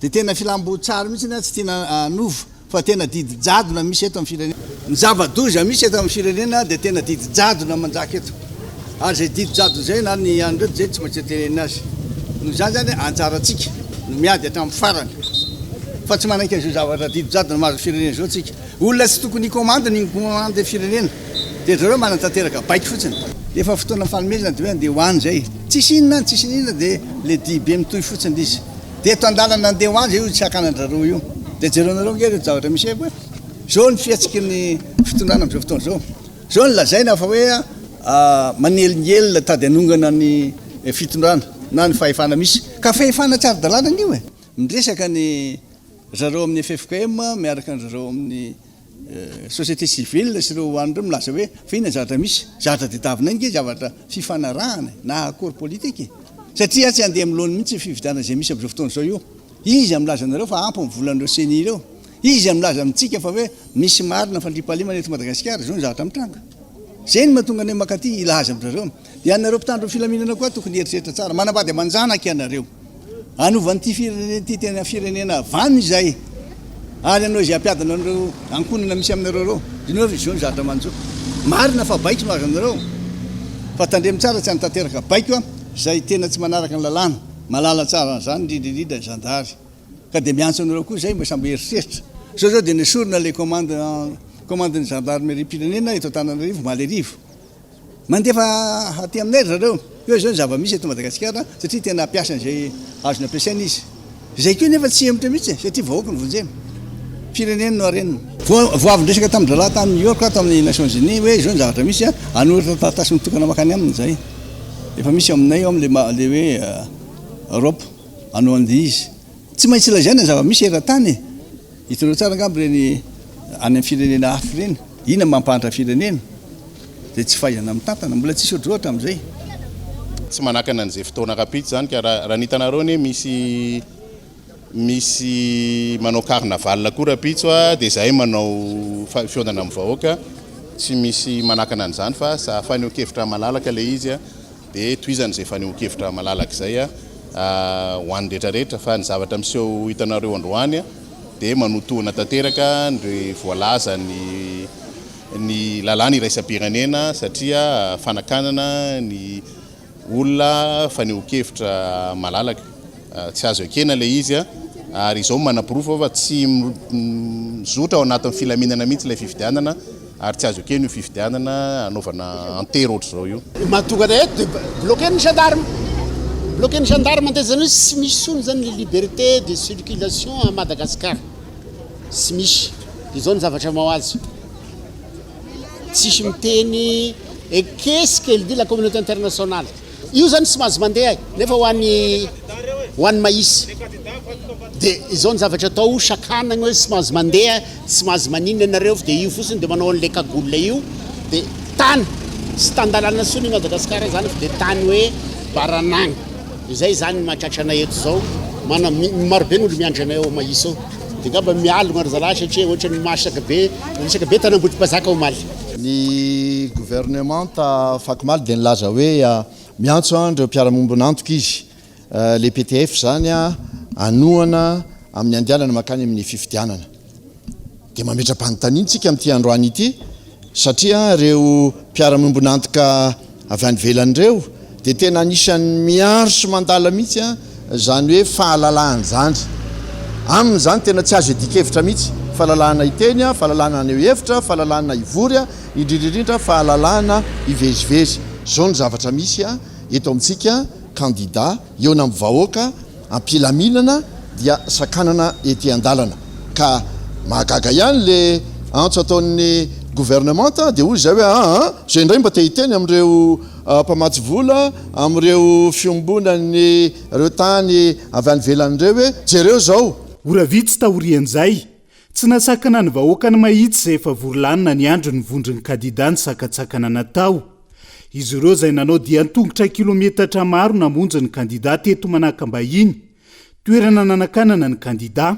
Dia tena filam-boly tsara mihitsy ny ahy, tsy tiana hanova fa tena didy jadona misy eto amin'ny firenena. Ny zava-doza misy eto amin'ny firenena dia tena didy jadona manjaka eto. Ary izay didy jadona izay na ny an'ireo dia izay tsy maintsy tenenina azy. Noho izany izany anjarantsika no miady hatramin'ny farany fa tsy manaiky an'izao zavatra didy jadona mahazo ny firenena izao tsika. Olona tsy tokony hikomandy ny mikomandy firenena dia zareo manatanteraka baiko fotsiny. Efa fotoana fanomezana dia hoe andeha ho any izay. Tsisy inona any, tsisy inona dia le dihibe mitohy fotsiny le izy. Dia eto an-dalana andeha ho any izay io sakanan-dRareo io. Dia jereonareo ange ireto zavatra misy eto e. Izao ny fihetsiky ny fitondrana amin'izao fotoana izao. Izao no lazaina fa hoe manelingelina tady hanongana ny fitondrana na ny fahefana misy. Ka fahefana tsy ara-dalàna ange io e. Miresaka ny zareo amin'ny ffkm miaraka ny zareo amin'ny société civile sy ireo any ireo milaza hoe fa inona ny zavatra misy? Zavatra tadiavinay ange zavatra fifanarahana e, na accord politique e. Satria tsy handeha amin'ny laoniny mihitsy ny fifidianana izay misy amin'izao fotoana izao io. Iza milaza anareo fa ampy ny volan'ireo ceni ireo? Iza milaza amintsika fa hoe misy marina fandriampahalemana eto Madagasikara? Izao ny zavatra mitranga. Izay no mahatonga anay mankaty hilaza amin-dry zareo. Dia ianareo mpitandro ny filaminana koa tokony hieritreritra tsara. Manambady aman-janaka ianareo. Hanova an'ity firenena ity tena firenena vanona izay ary hanao izay hampiadana an'ireo ankohonana misy aminareo ireo. Diniho fa izao ny zavatra manjo. Marina fa baiko no azo anareo fa tandremo tsara tsy hanatanteraka baiko izay tena tsy manaraka ny lalàna. Mahalala tsara an'izany indrindra indrindra ny zandary. Ka dia miantso anareo koa izay mba samby hieritreritra. Izao izao dia nesorina ilay commande commande-n'ny zandarimeriam-pirenena eto Antananarivo, Malerivo. Mandefa aty aminay ry zareo. Eo izao ny zava-misy eto Madagasikara satria tena hampiasa an'izay azony ampiasaina izy. Izay koa nefa tsy hihemotra mihitsy e, satria vahoaka no vonjena. Firenena no harenina. Vao avy niresaka tamin-drahalahy tany New York aho tamin'ny Nations Unies hoe izao ny zavatra misy a, hanoratra taratasy mitokana mankany aminy izahay. Efa misy ao aminay ao amin'ilay hoe Europe hanao an'ilay izy. Tsy maintsy lazaina ny zava-misy eran-tany e. Hitanao tsara angamba ireny any amin'ny firenena hafa ireny, inona no mampahantra firenena? Dia tsy fahaizana mitantana, mbola tsisy ohatr'izao hatramin'izay. Tsy manakana an'izay fotoana rahampitso izany ka raha ny hitanareo anie misy misy manao carnaval koa rahampitso dia izahay manao fihaonana amin'ny vahoaka, tsy misy manakana an'izany fa fanehoan-kevitra malalaka ilay izy. Dia tohizana izay fanehoan-kevitra malalaka izay ho an'ny rehetra rehetra fa ny zavatra miseho hitanareo androany dia manotohana tanteraka ny voalazan'ny ny lalàna iraisam-pirenena satria fanakanana ny olona fanehoan-kevitra malalaka. Tsy azo ekena ilay izy ary izao manaporofo fa tsy mizotra ao anatin'ny filaminana mihitsy ilay fifidianana ary tsy azo ekena io fifidianana hanaovana an-tery ohatr'izao io. Ny mahatonga anay eto dia bloquer ny gendarme, bloquer ny gendarme dia zany hoe tsy misy intsony zany ny liberté de circulation à Madagascar, tsy misy, dia zao ny zavatra mao azy, tsisy miteny et qu'est-ce qu'elle dit la communauté internationale? Io zany tsy mahazo mandeha e, nefa ho any ho any Maïs de izao ny zavatra atao sakanagna hoe tsy mahazo mandeha, tsy mahazo maninona ianareo fa de io fotsiny de manao an'le cagoule io de tany tsy tan-dalàna intsony i Madagasikara zany fa de tany hoe baranagny, izay zany ny mahatratra anay eto zao, mana maro be ny olo miandry anay ao Maïs ao, de ngamba mialogna ry zalahy satria ohatran'ny masaka be, resaka be tany Ambohitripanjaka omaly. Ny governemanta afakomaly dia nilaza hoe miantso an'ireo mpiara-miombon'antoka izy, le PTF izany, hanohana amin'ny andehanana mankany amin'ny fifidianana. Dia mametra-panontaniana isika amin'ity androany ity satria ireo mpiara-miombon'antoka avy any ivelany ireo dia tena anisan'ny miaro sy mandala mihitsy izany hoe fahalalahana izany. Aminy izany tena tsy azo iadian-kevitra mihitsy. Fahalalahana hiteny, fahalalahana haneho hevitra, fahalalahana hivory, indrindra indrindra fahalalahana hivezivezy. Izao ny zavatra misy eto amintsika, kandida hihaona amin'ny vahoaka am-pilaminana dia sakanana ety an-dalana. Ka mahagaga ihany le antso ataon'ny gouvernementa dia hoy izay hoe aa zay indray mba te hiteny amin'ireo mpamatsy vola, amin'ireo fiombonan'ny ireo tany avy any ivelany ireo hoe jereo izao. Ora vitsy taorian'izay, Tsy nasakana ny vahoakan'i Mahitsy izay efa vory lanina niandry ny vondron'ny kandida ny sakantsakana natao. Izy ireo izay nanao dia an-tongotra kilometatra maro namonjy ny kandida teto Manakambahiny, toerana nanakanana ny kandida.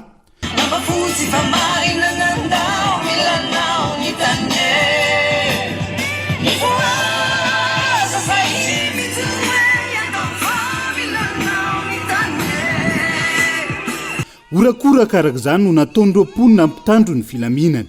Horakoraka araka izany no nataon'ireo mponina mpitandro ny filaminana.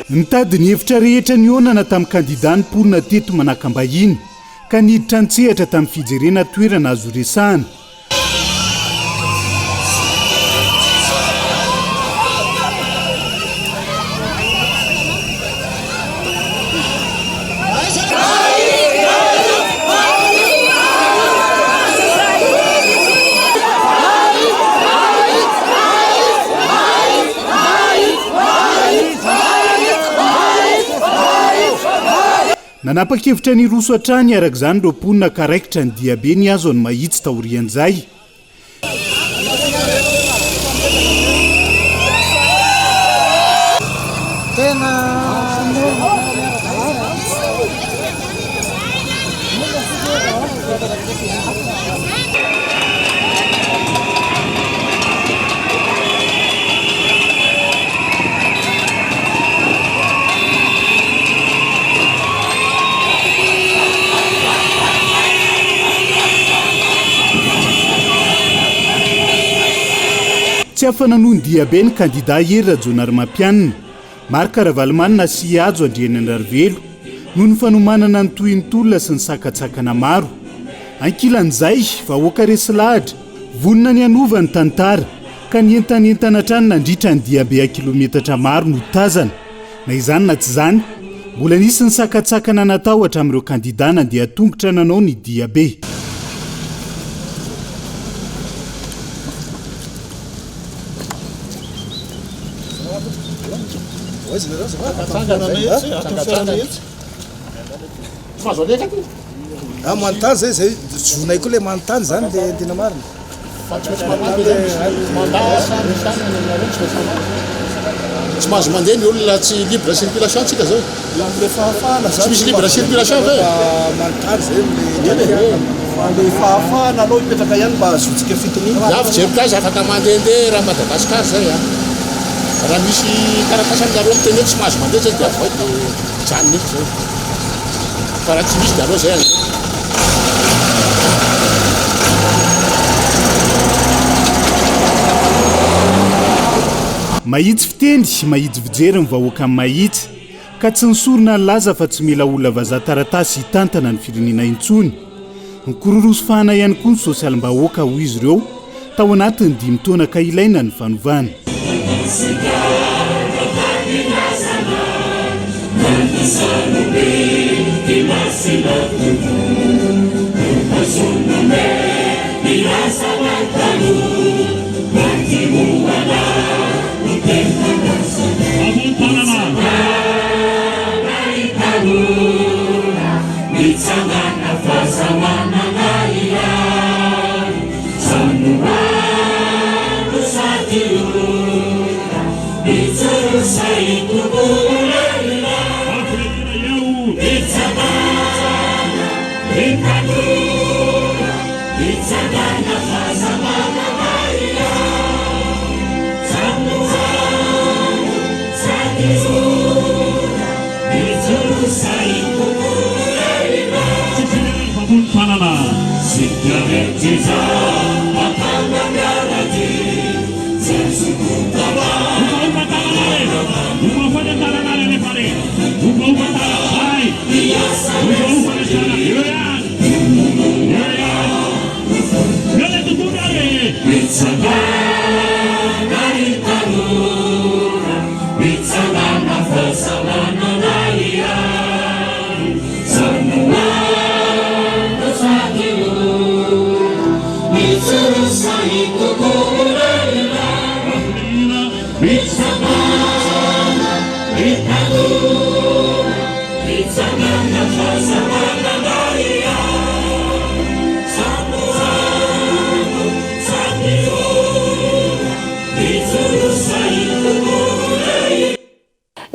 Nitady ny hevitra rehetra nihaonana tamin'ny kandidà ny mponina teto Manakambahiny ka niditra an-tsehatra tamin'ny fijerena toerana azo resahana. Nanapa-kevitra ny hiroso hatrany araka izany ireo mponina ka raikitra ny diabe nihazo an'i Mahitsy taorian'izay. Tsy afa-nanohy ny diabe ny kandidà Hery Rajaonarimampianina, Marc Ravalomanana sy Hajo Andrianandrarivelo noho ny fanomanana ny tohin'ny tolona sy ny sakantsakana maro. Ankilan'izay, vahoaka resy lahatra, vonona ny hanova ny tantara, ka nientanentana hatrany nandritra ny diabe an-kilometatra maro no tazana. Na izany na tsy izany, mbola nisy ny sakantsakana natao hatramin'ireo kandidà nandeha tongotra nanao ny diabe. Ah, manontany zay zay zonay koa le manontany zany le tena marina. Tsy mahazo mandeha ny olona tsy libre circulation tsika zao. Amle fahafahana zany. Tsy misy libre circulation ve? Manontany zay amle fa le fahafahana aloha hipetraka ihany mba hahazoantsika fitoniana. Za fijeriko azy afaka mandehandeha raha Madagascar zay a. Raha misy taratasy aminareo miteny hoe tsy mahazo mandeha zay dia avoay dia mijanona eto zay. Fa raha tsy misy dia aleo zay aleha. Mahitsy fiteny, mahitsy fijery ny vahoakan'i Mahitsy, ka tsy nisorona nilaza fa tsy mila olona vazaha taratasy hitantana ny firenena intsony. Nikororosy fahana ihany koa ny sosialim-bahoaka, hoy izy ireo, tao anatin'ny dimy taona ka ilaina ny fanovana.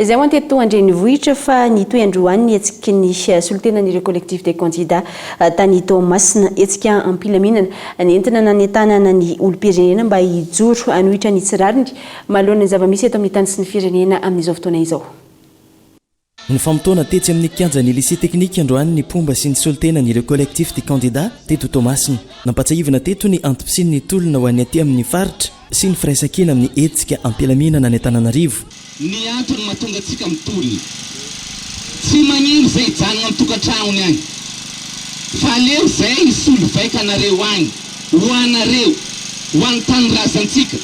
Izay ho an'ny teto an-drenivohitra fa nitohy androany ny hetsiky ny solontenan'ireo Collectif des candidats tany Toamasina. Hetsika am-pilaminana nentina nanentanana ny olom-pirenena mba hijoro hanohitra ny tsy rariny manoloana ny zava-misy eto amin'ny tany sy ny firenena amin'izao fotoana izao. Nifamotoana tetsy amin'ny kianjan'ny Lycée Technique androany ny mpomba sy ny solontenan'ireo Collectif des candidats teto Toamasina. Nampatsiahivina teto ny antom-pisian'ny tolona ho an'ny aty amin'ny faritra sy ny firaisankina amin'ny hetsika am-pilaminana any Antananarivo. Ny antony mahatonga antsika mitolona. Tsy magnino zay hijanogna am tokantragnony agny fa aleo zay hisolo vaika anareo agny ho anareo ho an'ny tanindrazantsika.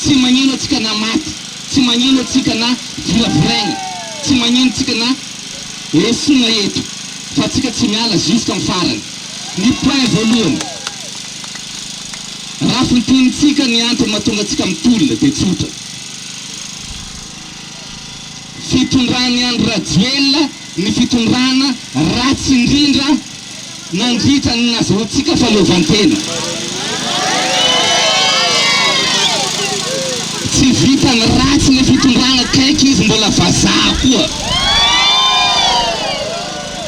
Tsy magnino antsika na maty, tsy magnino antsika na viraviraigna, tsy magnino tsika na esogna eto fa tsika tsy miala jusqu'am farany. Ny point voalohany, raha fintinintsika ny antony mahatonga antsika mitolona dia tsotra. Fitondran'i Andry Rajoelina ny fitondrana ratsy indrindra nandritra ny nazahoantsika fahaleovantena. Tsy vitan'ny ratsy ny fitondrana kaiky izy mbola vazaha koa.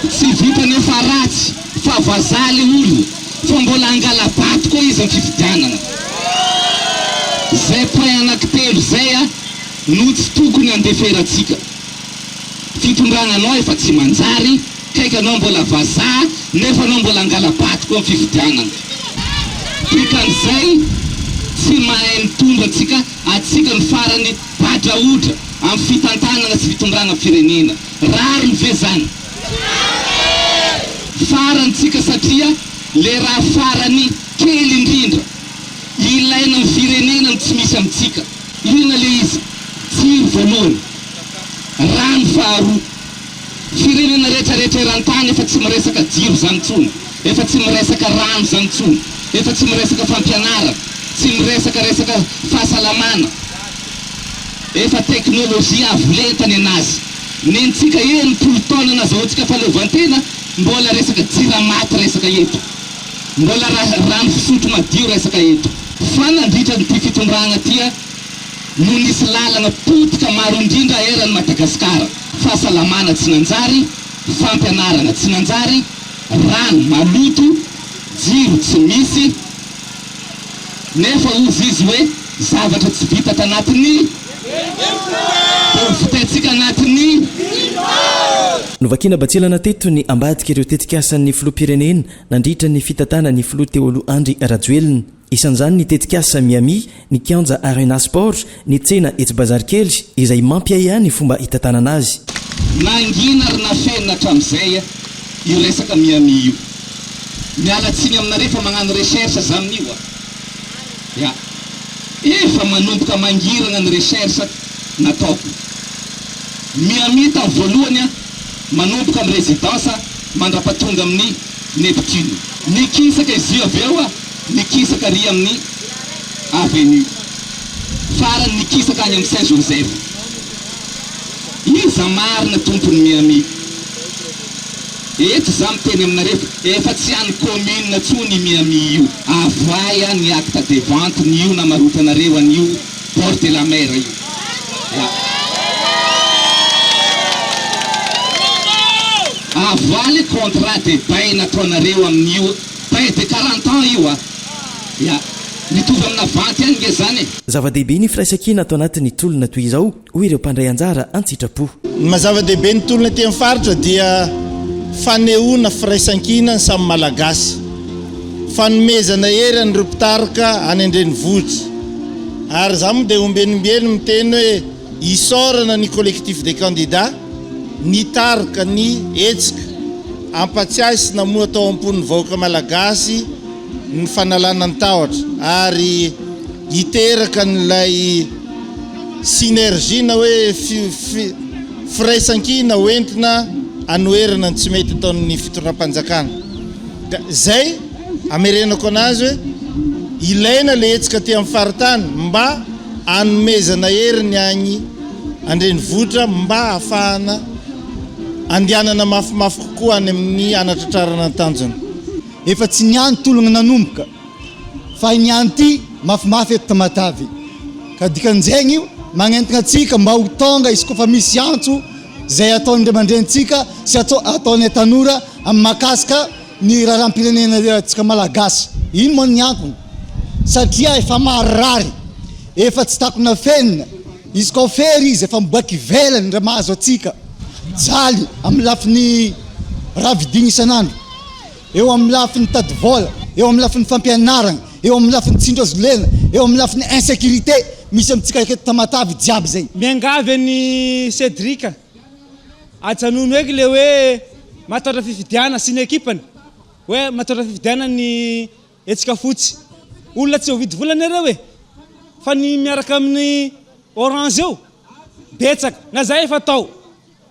Tsy vitan'ny efa ratsy fa vazaha le olona fa mbola hangala-bato koa izy amin'ny fifidianana. Zay point anankitelo zay a no tsy tokony handeferantsika. Fitondrana anao efa tsy manjary, kaiky anao mbola vazaha nefa anao mbola hangala-bato koa amin'ny fifidianana. Dikan'izay tsy mahay mitondra antsika, atsika no farany badraodra amin'ny fitantanana sy fitondrana firenena. Rariny ve zany? Farany tsika satria le raha farany kely indrindra ilaina am firenena no tsy misy amintsika. Inona le izy? Jiro voalohany, rano faharoa. Firenena rehetra rehetra erantany efa tsy miresaka jiro zany tsony, efa tsy miresaka rano zany tsony, efa tsy miresaka fampianarana, tsy miresaka resaka fahasalamana. Efa teknolojia avo lenta ny anazy. Nentsika 60 taona nazahoantsika fahaleovantena mbola resaka jiramaty resaka eto. Mbola rano fisotro madio resaka eto. Fa nandritra an'ity fitondrana ty no nisy lalana potika maro indrindra eran'i Madagasikara. Fahasalamana tsy nanjary, fampianarana tsy nanjary, rano maloto, jiro tsy misy. Nefa hozy izy hoe zavatra tsy vita tanatin'ny dia ho vitaintsika anatin'ny. Novakiana batsilana teto ny ambadik'ireo tetikasan'ny filoham-pirenena nandritra ny fitantanan'ny filoha teo aloha Andry Rajoelina. Isan'izany ny tetikasa Miami, ny kianja Arena Sport, ny tsena etsy Bazarikely, izay mampiahiahy ny fomba hitantanana azy. Nangina ary nafenina hatramin'izay io resaka Miami io. Miala tsiny aminareo fa magnano recherche za amin'io a! Ya. Efa manomboka mangirana ny recherche nataoko. Miami tamin'ny voalohany a, manomboka amin'ny résidence mandrapatonga amin'ny Neptune. Nikisaka izy io avy eo a, nikisaka ary amin'ny avenue. Farany nikisaka any amin'ny Saint Joseph. Iza marina tompon'i Miami? Eto za miteny aminareo fa efa tsy an'ny commune tsony i Miami io. Avoahy an ny acte de vente ny io namarotanareo an'io bord de la mer io. Ya. Avoahy le contrat de bail nataonareo amin'io bail de 40 ans io a. Ya. Mitovy amina vente ihany nge zany e. Zava-dehibe ny firaisankina ato anatin'ny tolona toy izao. hoy ireo mpandray anjara an-tsitrapo. Ny maha zava-dehibe ny tolona ety amin'ny faritra dia fanehoana firaisankina ny samy Malagasy, fanomezana hery an'ireo mpitarika any an-drenivohitra. Ary izaho moa dia ombieniombieny miteny hoe isaorana ny Collectif des candidats nitarika ny hetsika hampatsiahy sy namoha tao am-pon'ny vahoaka Malagasy ny fanalana ny tahotra ary hiteraka an'ilay synergie na hoe firaisankina hoentina hanoherana ny tsy mety ataon'ny fitondram-panjakana. Ka izay amerenako anazy hoe ilaina ilay hetsika aty amin'ny faritany mba hanomezana hery ny agny an-drenivohitra mba hahafahana andehanana mafimafy kokoa any amin'ny hanatratrarana ny tanjona. Efa tsy niany tologna nanomboka fa i niany ty mafimafy eto Tamatave ka dikan'izegny io. Magnentagna antsika mba ho tonga izy koa fa misy antso izay ataon'ny ray aman-drenintsika sy ataonay tanora amin'ny mahakasika ny raharaham-pirenena antsika Malagasy. Ino moa ny antony? Satria efa marary, efa tsy takona afenina, izy koa fery izy efa miboaka ivelany raha mahazo antsika. Jaly amin'ny lafiny raha vidiana isan'andro, eo amin'ny lafiny tady vola, eo amin'ny lafiny fampianarana, eo amin'ny lafiny tsindry hazo lena, eo amin'ny lafiny insécurité misy amintsika eto Tamatave jiaby zay. Miangavy an'i Cédric ajanony eky le hoe matahotra fifidianana sy ny ekipany hoe matahotra fifidianana ny hetsika fotsy. Olona tsy voavidy vola anie reo e! Fa ny miaraka amin'ny orange eo betsaka na zay efa tao.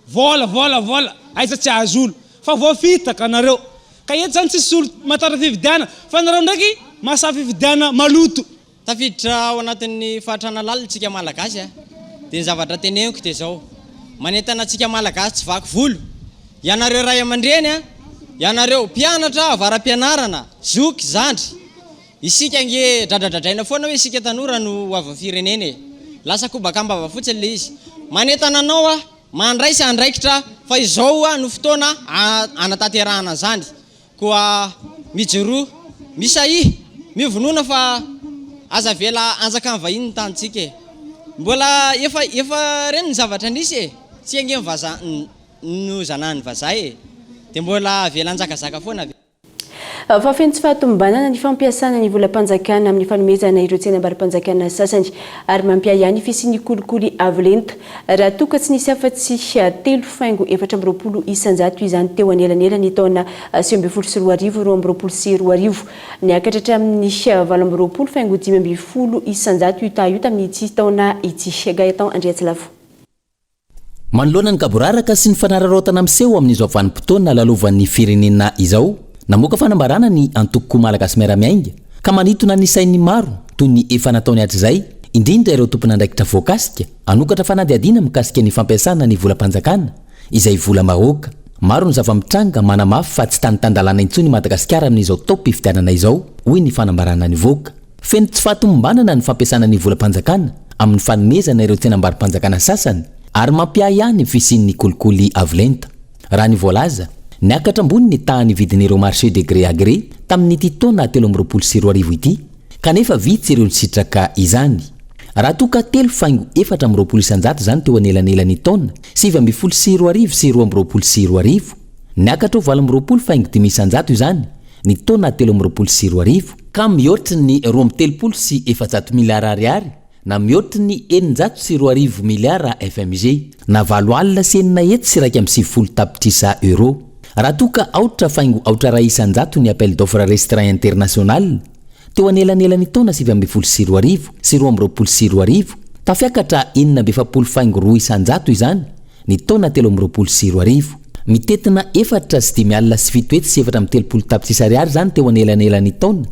Vola vola vola aiza tsy ahazo olo fa voafitaka nareo ka eto zany tsisy olo matahotra fifidianana fa nareo ndraiky mahasahy fifidianana maloto. Tafiditra ao anatin'ny fahantrana lalina isika Malagasy a! Dia ny zavatra teneniko dia izao, manentana antsika Malagasy tsy vaky volo, ianareo ray aman-dreny a, ianareo mpianatra avara-pianarana, zoky, zandry, isika ange dradradradraina foana hoe isika tanora no ho avin'ny firenena e! Lasa kobaka am-bava fotsiny ilay izy. Manentana anao aho, mandraisa andraikitra fa izao no fotoana hanatanterahana an'izany. Koa mijoroa, misahia, mivonona fa aza avela hanjakan'ny vahiny ny tanintsika e! Mbola efa efa reny ny zavatra nisy e! Tsy ange ny vazaha no zanahan'ny vazaha e! Dia mbola avela hanjakazaka foana ve? Fa feno tsy fahatomombanana ny fampiasana ny volam-panjakana amin'ny fanomezana ireo tsenambaro-panjakana sasany ary mampiahiahy ny fisian'ny kolikoly avo lenta raha toa ka tsy nisy afa-tsy 3,24% izany teo anelanelan'ny taona 2019 2022. Niakatra hatramin'ny 28,15% io taha io tamin'ity taona ity. Gaëtan Andriatsilavo. Manoloana ny gaboraraka sy ny fanararaotana miseho amin'izao vanim-potoana lalovan'ny firenena izao, namoaka fanambarana ny antoko Malagasy Miara-Miainga ka manintona ny sain'ny maro toy ny efa nataony hatrizay, indrindra ireo tompon'andraikitra voakasika, hanokatra fanadihadiana mikasika ny fampiasana ny volam-panjakana, izay volam-bahoaka. Maro ny zava-mitranga manamafy fa tsy tany tan-dalàna intsony i Madagasikara amin'izao taom-pifidianana izao, hoy ny fanambarana nivoaka. Feno tsy fahatomombanana ny fampiasana ny volam-panjakana amin'ny fanomezana ireo tsenambaro-panjakana sasany ary mampiahiahy ny fisian'ny kolikoly avo lenta. Raha ny voalaza, niakatra ambony ny tahan'ny vidin'ireo marché de gré à gré tamin'ity taona 2023 ity kanefa vitsy ireo nisitraka izany. Raha toa ka telo faingo 24% izany teo anelanelan'ny taona 2019 sy 2022, niakatra ho 28 faingo 5% izany ny taona 2023, ka mihoatry ny 432 miliara ariary na mihoatry ny 2600 miliara fmg, na 686 tapitrisa euros. Raha toa ka aotra faingo aotra iray isan-jato ny appel d'offre restreint international teo anelanelan'ny taona 2019 sy 2022, tafiakatra 46 faingo roa isan-jato izany ny taona 2023. Mitentina 734 tapitrisa ariary izany teo anelanelan'ny taona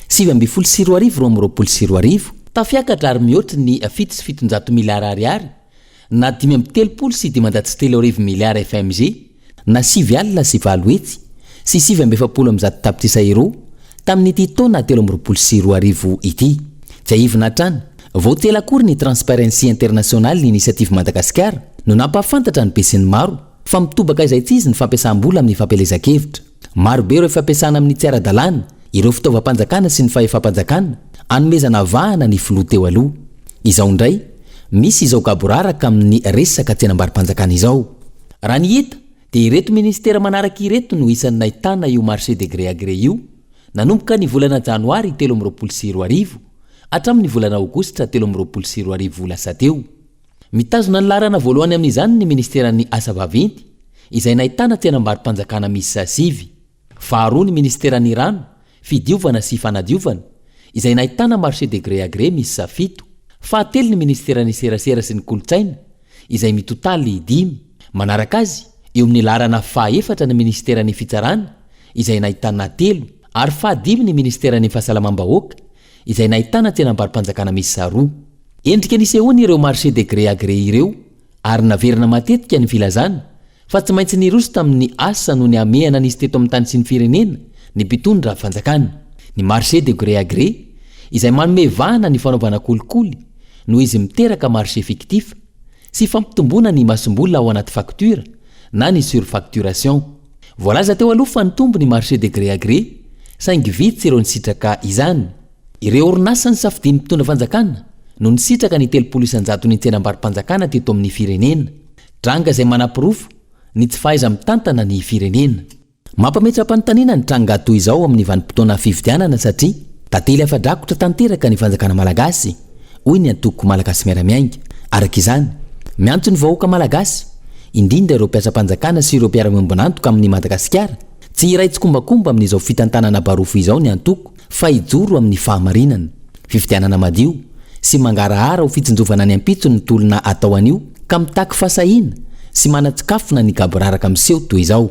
2019 2022, tafiakatra ary mihoatry ny 707 miliara ariary na 3533 miliara fmg na 849 tapitrisa euros tamin'ity taona 2023 ity. Tsiahivina hatrany, vao tsy ela akory ny Transparency International Initiative Madagascar no nampahafantatra ny besinimaro fa mitobaka izaitsizy ny fampiasam-bola amin'ny fampielezan-kevitra. Marobe ireo fampiasana amin'ny tsy ara-dalàna ireo fitaovam-panjakana sy ny fahefam-panjakana anomezana vahana ny filoha teo aloha. Izao indray, misy izao gaboraraka amin'ny resaka tsenambaro-panjakana izao. Raha ny hita dia ireto minisitera manaraka ireto no isan'ny nahitana io marché de gré à gré io nanomboka ny volana janoary 2023 hatramin'ny volana aogositra 2023 lasa teo. Mitazona ny laharana voalohany amin'izany ny minisiteran'ny Asa vaventy izay nahitana tsenambaro-panjakana miisa sivy. Faharoa ny minisiteran'ny Rano, Fidiovana sy Fanadiovana izay nahitana marché de gré à gré miisa fito. Fahatelo ny minisiteran'ny Serasera sy ny Kolontsaina izay mitotaly dimy. Manaraka azy, eo amin'ny laharana fahaefatra ny minisiteran'ny Fitsarana izay nahitana telo ary fahadimy ny minisiteran'ny Fahasalamam-bahoaka izay nahitana tsenambaro-panjakana miisa roa. Endrika nisehoany ireo marché de gré à gré ireo ary naverina matetika ny filazana fa tsy maintsy niroso tamin'ny asa noho ny hamehana nisy teto amin'ny tany sy ny firenena ny mpitondra fanjakana. Ny marché de gré à gré izay manome vahana ny fanaovana kolikoly. noho izy miteraka marché fictif sy fampitomboana ny masombola ao anaty facture na ny surfacturation. Voalaza teo aloha fa nitombo ny marché de gré à gré saingy vitsy ireo nisitraka izany. Ireo orinasa nisafidian'ny mpitondra fanjakana no nisitraka ny 30 isan-jaton'ny tsenam-baro-panjakana teto amin'ny firenena. Tranga izay manaporofo ny tsy fahaiza-mitantana ny firenena. Mampametra-panontaniana ny tranga toy izao amin'ny vanim-potoana fifidianana satria tantely afa-drakotra tanteraka ny fanjakana malagasy, hoy ny antoko Malagasy Miara-Miainga. Araka izany, miantso ny vahoaka malagasy, indrindra ireo mpiasam-panjakana sy ireo mpiara-miombon'antoka amin'i Madagasikara, tsy hiray tsikombakomba amin'izao fitantanana barofo izao ny antoko fa hijoro amin'ny fahamarinana. Fifidianana madio sy mangarahara ho fitsinjovana ny ampitso ny tolona atao anio ka mitaky fahasahiana sy manatsikafona ny gaboraraka miseho toy izao.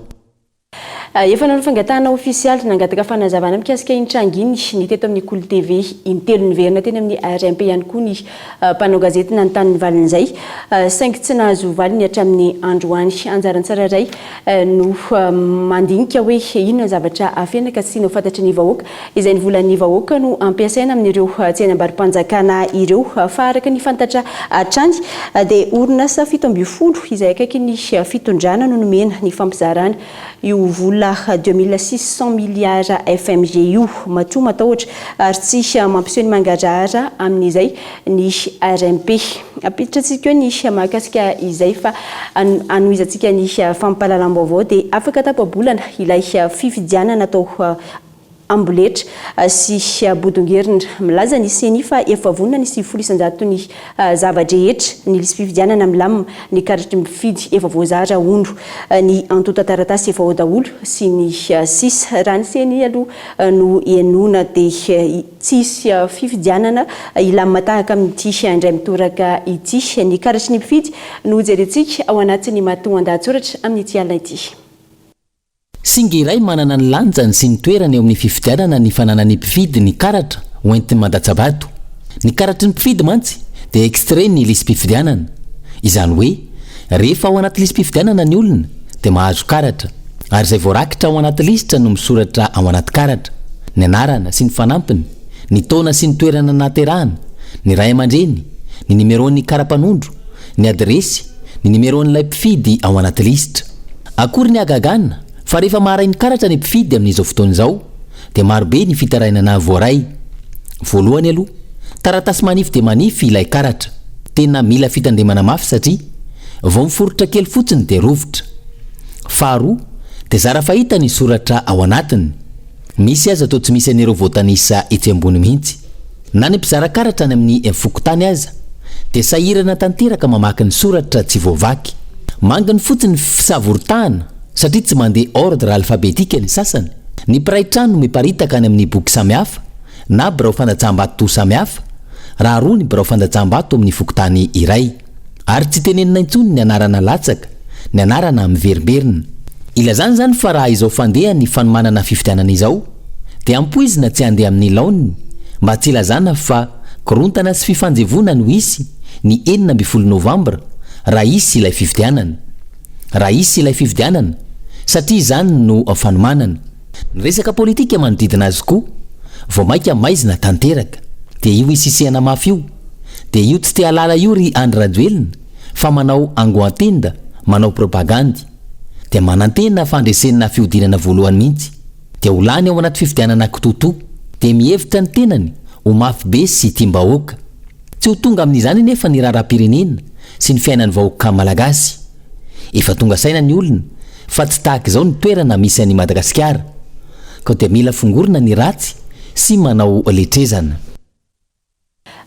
Efa nanao fangatahana ofisialy nangataka fanazavana mikasika iny tranga iny ny teto amin'ny Kolo TV. Intelo niverina teny amin'ny ARMP ihany koa ny mpanao gazety nanontany ny valin'izay saingy tsy nahazo valiny hatramin'ny androany. Anjaran'ny tsirairay no mandinika hoe inona ny zavatra afenina ka tsy tiana ho fantatry ny vahoaka. Izay ny volan'ny vahoaka no ampiasaina amin'ireo tsenambaro-panjakana ireo. Fa araka ny fantatra hatrany dia orinasa 17 izay akaikin'ny fitondrana no nomena ny fampizarana io vola 2600 milliards FMG io. Matoa matahotra ary tsy mampiseho ny mangarahara amin'izay ny RMP. Ampiditra antsika eo ny mahakasika izay fa hanohizantsika ny fampahalalam-baovao dia afaka tapa-bolana ilay fifidianana atao amboletra sy bodongerina. Milaza ny Ceni fa efa vonona ny 90 isan-jaton'ny zava-drehetra, ny lisi-pifidianana milamina, ny karatry ny mpifidy efa voazara hono, ny antontan-taratasy efa ao daholo sy ny sisa. Raha ny Ceni aloha no henoina dia tsy hisy fifidianana hilamina tahaka amin'ity indray mitoraka ity. Ny karatry ny mpifidy no hojerentsika ao anatin'ny matoandahatsoratra amin'ity alina ity. Singa iray manana ny lanjany sy ny toerany eo amin'ny fifidianana ny fananan'ny mpifidy ny karatra ho entiny mandatsa-bato. Ny karatry ny mpifidy mantsy dia extrait ny lisi-pifidianana. Izany hoe, rehefa ao anaty lisi-pifidianana ny olona dia mahazo karatra. Ary izay voarakitra ao anaty lisitra no misoratra ao anaty karatra. Ny anarana sy ny fanampiny, ny taona sy ny toerana nahaterahana, ny ray aman-dreny, ny nimeraon'ny kara-panondro, ny adiresy, ny nimeraon'ilay mpifidy ao anaty lisitra. Akory ny hagagana fa rehefa maharay ny karatra ny mpifidy amin'izao fotoana izao dia marobe ny fitarainana voaray. Voalohany aloha, taratasy manify dia manify ilay karatra. Tena mila fitandremana mafy satria vao miforitra kely fotsiny dia rovitra. Faharoa, dia zara fahita ny soratra ao anatiny. Misy aza toa tsy misy an'ireo voatanisa etsy ambony mihitsy. Na ny mpizara karatra any amin'ny fokontany aza dia sahirana tanteraka mamaky ny soratra tsy voavaky. Manginy fotsiny ny fisavoritahana satria tsy mandeha ordre alphabétique ny sasany. Ny mpiray trano miparitaka any amin'ny boky samihafa na birao fandatsaham-bato samihafa raha roa ny birao fandatsaham-bato amin'ny fokontany iray. Ary tsy tenenina intsony ny anarana latsaka, ny anarana miverimberina. Ilazana izany fa raha izao fandeha ny fanomanana fifidianana izao, dia ampoizina tsy handeha amin'ny laoniny, mba tsy ilazana fa korontana sy fifanjevoana no hisy ny 16 novambra raha hisy ilay fifidianana. Raha hisy ilay fifidianana, satria izany no fanomanana. Ny resaka politika manodidina azy koa vao mainka maizina tanteraka. Dia io isisihana mafy io. Dia io tsy te halala io ry Andry Rajoelina fa manao angoantenda, manao propagandy. Dia manantena fandresena fihodinana voalohany mihitsy. Dia ho lany ao anaty fifidianana kitoatoa. Dia mihevitra ny tenany ho mafy be sy tiam-bahoaka. Tsy ho tonga amin'izany anefa ny raharaham-pirenena sy ny fiainan'ny vahoaka malagasy. Efa tonga saina ny olona fa tsy tahaka izao ny toerana misy an'i Madagasikara. Koa dia mila fongorina ny ratsy sy manao letrezana.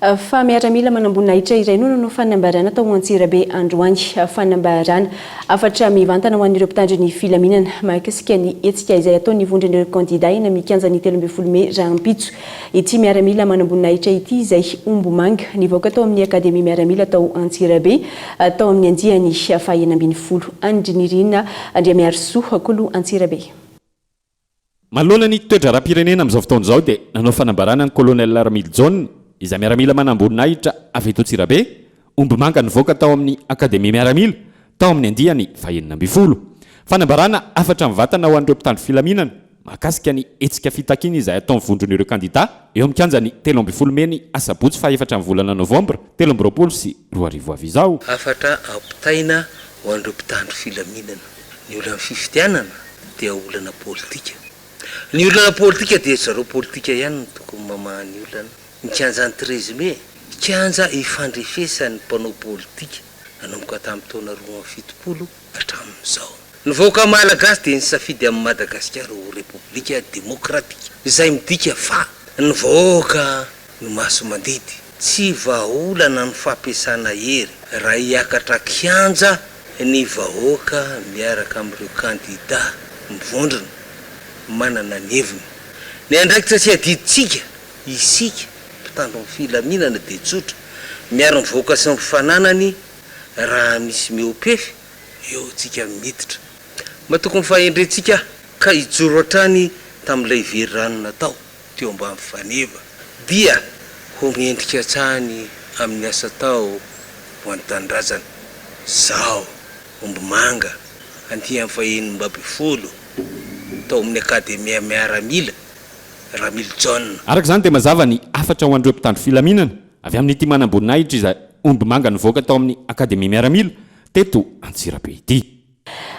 Fa miaramila manamboninahitra iray no nanao fanambarana tao Antsirabe androany. Fanambarana hafatra mivantana ho an'ireo mpitandro ny filaminana mahakasika ny hetsika izay ataon'ny vondron'ireo kandida eny amin'ny kianjan'ny 13 mey rahampitso. Ity miaramila manamboninahitra ity izay ombimanga nivoaka tao amin'ny Akademia Miaramila tao Antsirabe tao amin'ny andiany faha-16. Andrinirina Andriamiarisoa, Kolo Antsirabe. Manoloana ny toe-draharaham-pirenena amin'izao fotoana izao dia nanao fanambarana ny Colonel Ramilijaona izay miaramila manamboninahitra avy eto Antsirabe, ombimanga nivoaka tao amin'ny Akademia Miaramila tao amin'ny andiany fahenina ambin'ny folo. Fanambarana hafatra mivantana ho an'ireo mpitandro filaminana. mahakasika ny hetsika fitakiana izay ataon'ny vondron'ireo kandidà eo amin'ny kianjan'ny 13 mey ny asabotsy fahaefatra ny volana novambra 2023 ho avy izao. Hafatra ampitaina ho an'ireo mpitandro filaminana. Ny olan'ny fifidianana dia olana politika. Ny olana politika dia zareo politika ihany no tokony mamaha ny olana. Ny kianjan'ny 13 mey, kianja ifandrefesan'ny mpanao politika nanomboka tamin'ny taona 72 hatramin'izao. Ny vahoaka malagasy dia nisafidy an'i Madagasikara ho Repoblika demokratika, izay midika fa ny vahoaka no maso-mandidy. Tsy vahaolana ny fampiasana hery raha hiakatra kianja ny vahoaka miaraka amin'ireo kandida mivondrona manana ny heviny. Ny andraikitra sy adidintsika, isika mpitandro ny filaminana dia tsotra, miaro ny vahoaka sy ny fananany raha misy mihoa-pefy eo tsika miditra. Matoky ny fahendrentsika aho ka hijoro hatrany tamin'ilay velirano natao teo ambany faneva dia ho mendrika hatrany amin'ny asa atao ho an'ny tanindrazana. Zaho, Ombimanga, andiany fahenimbaby folo tao amin'ny Akademia Miaramila Ramilijaona. Araka izany dia mazava ny hafatra ho an'ireo mpitandro filaminana avy amin'ity manamboninahitra izay ombimanga nivoaka tao amin'ny Akademia Miaramila teto Antsirabe ity.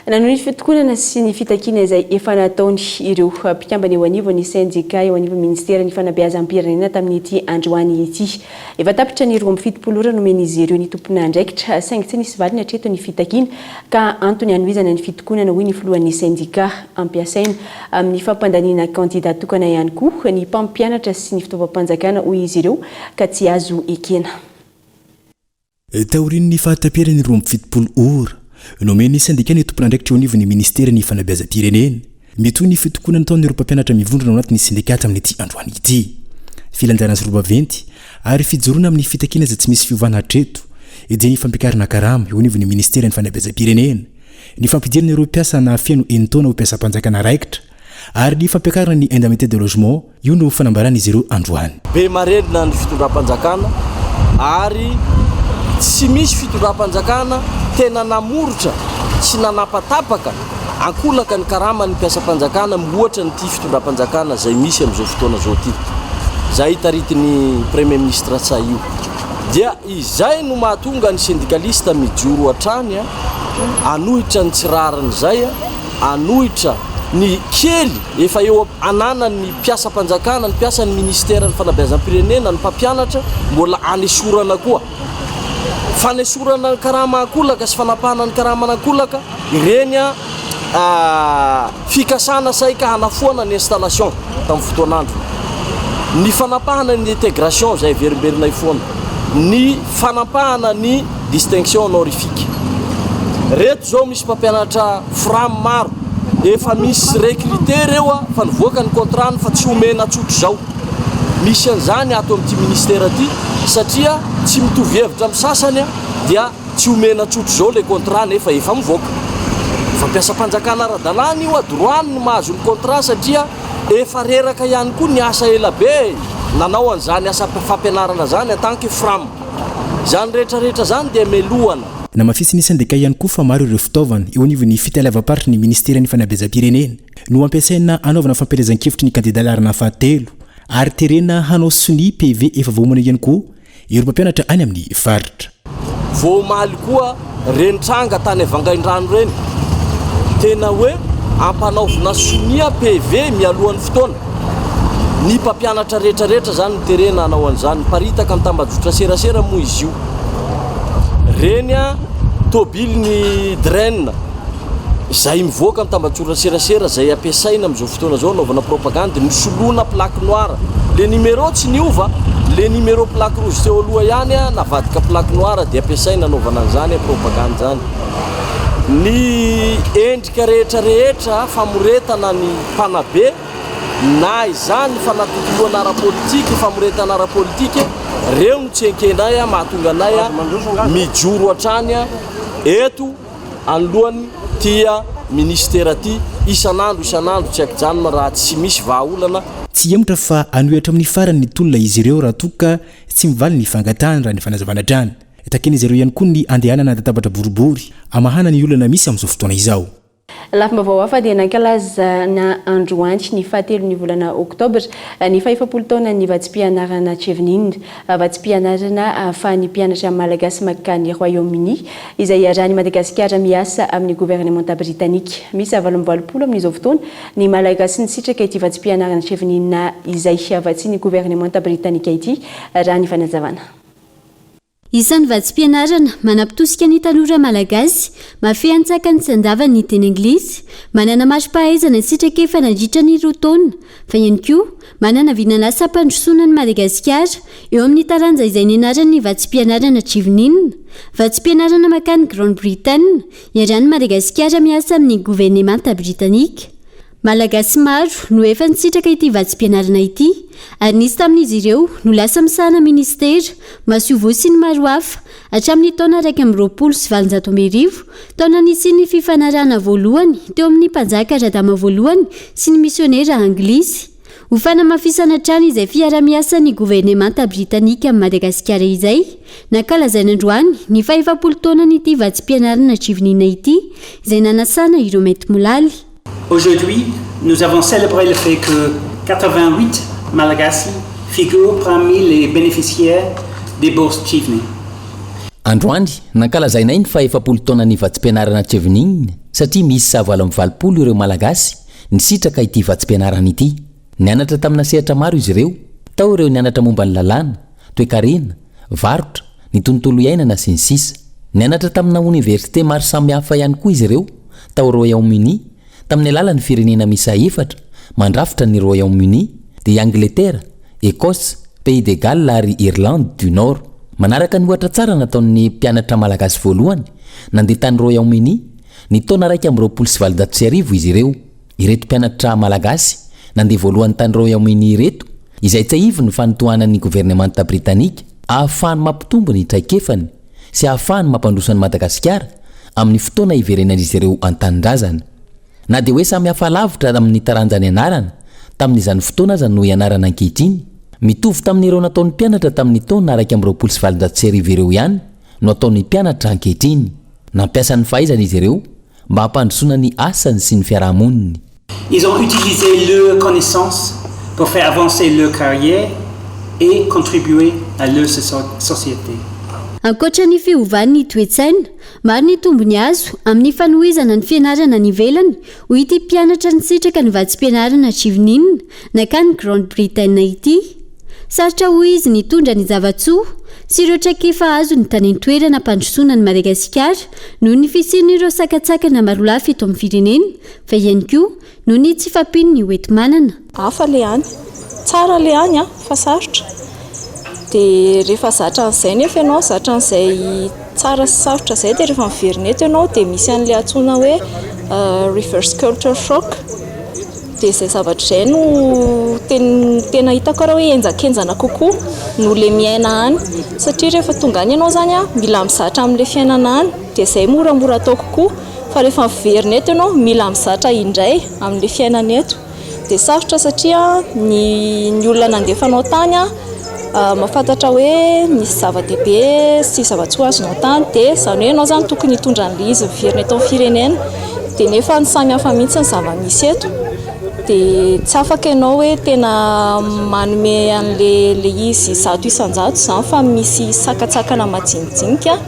Nanohy ny fitokonana sy ny fitakiana izay efa nataony ireo mpikambana eo anivon'ny sendika eo anivon'ny ministeran'ny fanabeazam-pirenena tamin'ity androany ity. Efa tapitra ny 72 ora nomen'izy ireo ny tompon'andraikitra saingy tsy nisy valiny hatreto ny fitakiana ka antony hanohizana ny fitokonana hoy ny filohan'ny sendika. Ampiasaina amin'ny fampandaniana kandida tokana ihany koa ny mpampianatra sy ny fitaovam-panjakana hoy izy ireo ka tsy azo ekena. Taorian'ny fahataperan'ny 72 ora, nomen'ny sendika ny tompon'andraikitra eo anivon'ny ministeran'ny fanabeazam-pirenena. Mitohy ny fitokonana ataon'ireo mpampianatra mivondrona ao anatin'ny sendika hatramin'ity androany ity. Filanjana sy roa vaventy ary fijoroana amin'ny fitakiana izay tsy misy fiovana hatreto dia ny fampiakarana karama eo anivon'ny ministeran'ny fanabeazam-pirenena, ny fampidirana ireo mpiasa nahafeno enin-taona ho mpiasam-panjakana raikitra ary ny fampiakarana ny indemnité de logement. Io no fanambaran'izy ireo androany. Be marenina ny fitondram-panjakana ary tsy misy fitondram-panjakana tena namoritra sy nanapatapaka ankolaka ny karaman'ny mpiasam-panjakana mihoatra an'ity fitondram-panjakana izay misy amin'izao fotoana izao ity, izay taritin'ny Premier Ministre Ntsay io. Dia izay no mahatonga ny sendikalista mijoro hatrany hanohitra ny tsy rariny izay, hanohitra ny kely efa eo ananan'ny mpiasam-panjakana, ny mpiasan'ny ministeran'ny fanabeazam-pirenena, ny mpampianatra, mbola anesorana koa. Fanesorana ny karama ankolaka sy fanapahana ny karamana ankolaka, ireny fikasana saika hanafoana ny installation tamin'ny fotoan'andro. Ny fanapahana ny intégration izay averimberinay foana. Ny fanampahana ny distinction honorifique. Reto zao misy mpampianatra fram maro efa misy recruter reo a fa nivoaka ny contrat-ny fa tsy omena tsotr'izao. Misy an'izany ato amin'ity ministère ity satria tsy mitovy hevitra amin'ny sasany a dia tsy omena tsotr'izao le contrat nefa efa mivoaka. Efa mpiasam-panjakana ara-dalàna io a, droit-ny ny mahazo ny contrat satria Efa reraka ihany koa niasa ela be nanao an'izany asa fampianarana izany en tant que fram. Izany rehetra rehetra izany dia melohana. Namafisin'ny sendika ihany koa fa maro ireo fitaovana eo anivon'ny fitaleavam-paritry ny ministeran'ny fanabeazam-pirenena no ampiasaina hanaovana fampielezan-kevitry ny kandida laharana fahatelo ary terena hanao sonia PV efa voaomana ihany koa Ireo mpampianatra any amin'ny faritra. Vao omaly koa reny tranga tany Vangaindrano ireny, tena hoe ampanaovina sonia PV mialohan'ny fotoana. Ny mpampianatra rehetra rehetra izany no terena hanao an'izany. Miparitaka amin'ny tambajotra serasera moa izy io. Reny tobilin'ny DREN izay mivoaka amin'ny tambajotra serasera izay ampiasaina amin'izao fotoana izao anaovana propagandy, nosoloana plaque noire. Le numéro tsy niova, le numéro plaque rouge teo aloha ihany navadika plaque noire dia ampiasaina anaovana an'izany propagandy izany. Ny endrika rehetra rehetra famoretana ny mpanabe na izany fanatontoloana ara-politika, famoretana ara-politika, reo no tsy enkenay mahatonga anay mijoro hatrany eto. anoloan tia ministera ty isan'andro isan'andro tsy ankijanona raha tsy misy vahaolana. Tsy hihemotra fa hanohy hatramin'ny farany ny tolona izy ireo raha toa ka tsy mivaly ny fangatahany raha ny fanazavana hatrany. Takian'izy ireo ihany koa ny handehanana an-databatra boribory hamahana ny olana misy amin'izao fotoana izao. Lafim-baovao hafa dia nankalazana androany ny fahatelon'ny volana oktobra ny fahefapolo taonan'ny vatsim-pianarana Chevening, vatsim-pianarana ahafahan'ny mpianatra malagasy mankany Royaume-Uni izay iarahan'i Madagasikara miasa amin'ny governemanta britanika. Miisa 88 amin'izao fotoana ny malagasy nisitraka ity vatsim-pianarana Chevening izay vatsian'ny governemanta britanika ity raha ny fanazavana. Isan'ny vatsim-pianarana manampitosika ny tanora malagasy, mahafehy an-tsakany sy an-davany ny teny anglisy, manana mari-pahaizana sy traikefa nandritra ny roa taona, fa ihany koa manana vinan'asa hampandrosoana an'i Madagasikara eo amin'ny taranja izay nianarany ny vatsim-pianarana Chevening, vatsim-pianarana mankany Grande-Bretagne, iarahan'i Madagasikara miasa amin'ny governemanta britanika. Malagasy maro no efa nisitraka ity vatsim-pianarana ity ary nisy tamin'izy ireo no lasa misahana minisitera, masoivoho sy ny maro hafa hatramin'ny taona 1821, taona nisian'ny fifanarahana voalohany teo amin'ny mpanjaka Radama voalohany sy ny misionera anglisy. Ho fanamafisana hatrany izay fiarahamiasan'ny governemanta britanika amin'i Madagasikara izay, nankalazaina androany ny fahefapolo taonan'ity vatsim-pianarana Chevening ity izay nanasana ireo maintimolaly. Aujourd'hui, nous avons célébré le fait que 88 Malagasy figurent parmi les bénéficiaires des bourses Chevening. Androany, nankalazainay ny fahefapolo taonan'ny vatsim-pianarana Chevening satria miisa 88 ireo Malagasy nisitraka ity vatsim-pianarana ity. Nianatra tamina sehatra maro izy ireo, tao ireo nianatra momba ny lalàna, toekarena, varotra, ny tontolo iainana sy ny sisa. Nianatra tamina oniversite maro samihafa ihany koa izy ireo tao Royaume-Uni, tamin'ny alalan'ny firenena miisa efatra mandrafitra ny Royaume-Uni, dia i Angletera, Ecosse, Pays de Galles ary Irlande du Nord. Manaraka ny ohatra tsara nataon'ny mpianatra malagasy voalohany nandeha tany Royaume-Uni ny taona 1821 izy ireo. Ireto mpianatra malagasy nandeha voalohany tany Royaume-Uni ireto, izay tsiahiviny fa notohanan'ny governemanta britanika ahafahany mampitombo ny traikefany sy ahafahany mampandroso an'i Madagasikara amin'ny fotoana hiverenan'izy ireo an-tanindrazana. Na dia hoe samy hafa lavitra amin'ny taranja nianarana tamin'izany fotoana aza no ianarana ankehitriny, mitovy tamin'ireo nataon'ny mpianatra tamin'ny taona 1821 ireo ihany no ataon'ny mpianatra ankehitriny. Nampiasa ny fahaizany izy ireo mba hampandrosoana ny asany sy ny fiarahamoniny. Ils ont utilisé leurs connaissances pour faire avancer leur carrière et contribuer à leur société. Ankoatra ny fiovan'ny toe-tsaina, maro ny tombony azo amin'ny fanohizana ny fianarana any ivelany, hoy ity mpianatra nisitraka ny vatsim-pianarana Chevening nankany Grande-Bretagne ity. Sarotra hoy izy ny hitondra ny zava-tsoa sy ireo traikefa azony tany an-toerana hampandrosoana an'i Madagasikara noho ny fisian'ireo sakantsakana marolafy eto amin'ny firenena fa ihany koa noho ny tsy fahampian'ny hoenti-manana. Hafa le any. Tsara le any an, fa sarotra. Dia rehefa zatra an'izay nefa ianao, zatra an'izay tsara sy sarotra izay dia rehefa miverina eto ianao dia misy an'ilay antsoina hoe reverse culture shock. Dia izay zavatra izay no tena hitako ara hoe henjakenjana kokoa noho ilay miaina any. Satria rehefa tonga any ianao izany an, mila mizatra amin'ilay fiainana any. Dia izay moramora atao kokoa. Fa rehefa miverina eto ianao, mila mizatra indray amin'ilay fiainana eto. Dia sarotra satria ny ny olona nandefa anao tany an, mahafantatra hoe misy zava-dehibe sy zava-tsoa azonao tany. Dia izany hoe ianao izany tokony hitondra an'ilay izy miverina eto amin'ny firenena. Dia nefa ny samy hafa mihitsy ny zava-misy eto. Dia tsy afaka ianao hoe tena manome an'ilay ilay izy 100% izany fa misy sakantsakana majinijinika.